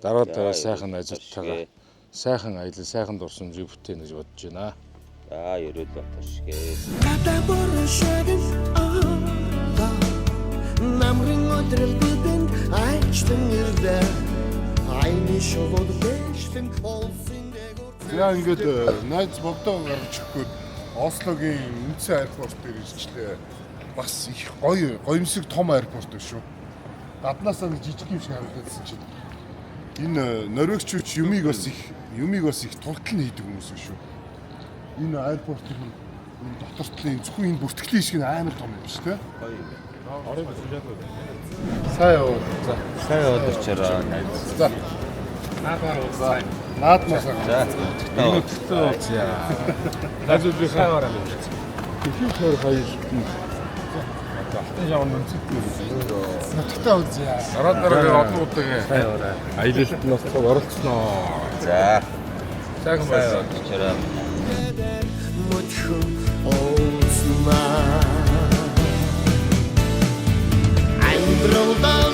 Дараа дараа сайхан найзуудтайгаа сайхан аялал, сайхан дурсамжийг бүтээнэ гэж бодож байна. За ерөөл Батар шигээ. Гадаа борон шагал аа Намрын өдрөл бидэнд айчтан ирлээ. Айны шулууд бэжлэн олсын дээгүүр. За ингээд найз Богдон гаргаж өгөхөд Ослогийн үндсэн аэропорт дээр ирчлээ. Бас их гоё гоёмсог том аэропорт биш үү? Гаднаасаа нэг жижиг юм шиг харагдсан чинь энэ норвегчүүч юмыг бас их юмыг бас их тултал нь хийдэг хүмүүс биш үү? Энэ аэропортын энэ дотор талын зөвхөн энэ бүртгэлийн хэсэг нь амар том юм биш үү? Гоё юм байна. Сайн уу. За. Сайн өдөрчөрөө найз. За. Наадмаар сайн. За. Өнөөдөртөө уулзъя. Найзуудынхаа дэлхийн хойр аялалд нь одоо алтан шавар үнцэнтэй юм. Нутагтаа үзье. Дараа дараагийн олон удаагийн аялалд нь бас оролцсноо. За. Сайхан Сайн байсан. өдөрчөрөө. Мөчхөн олснаа. Амьдралдаа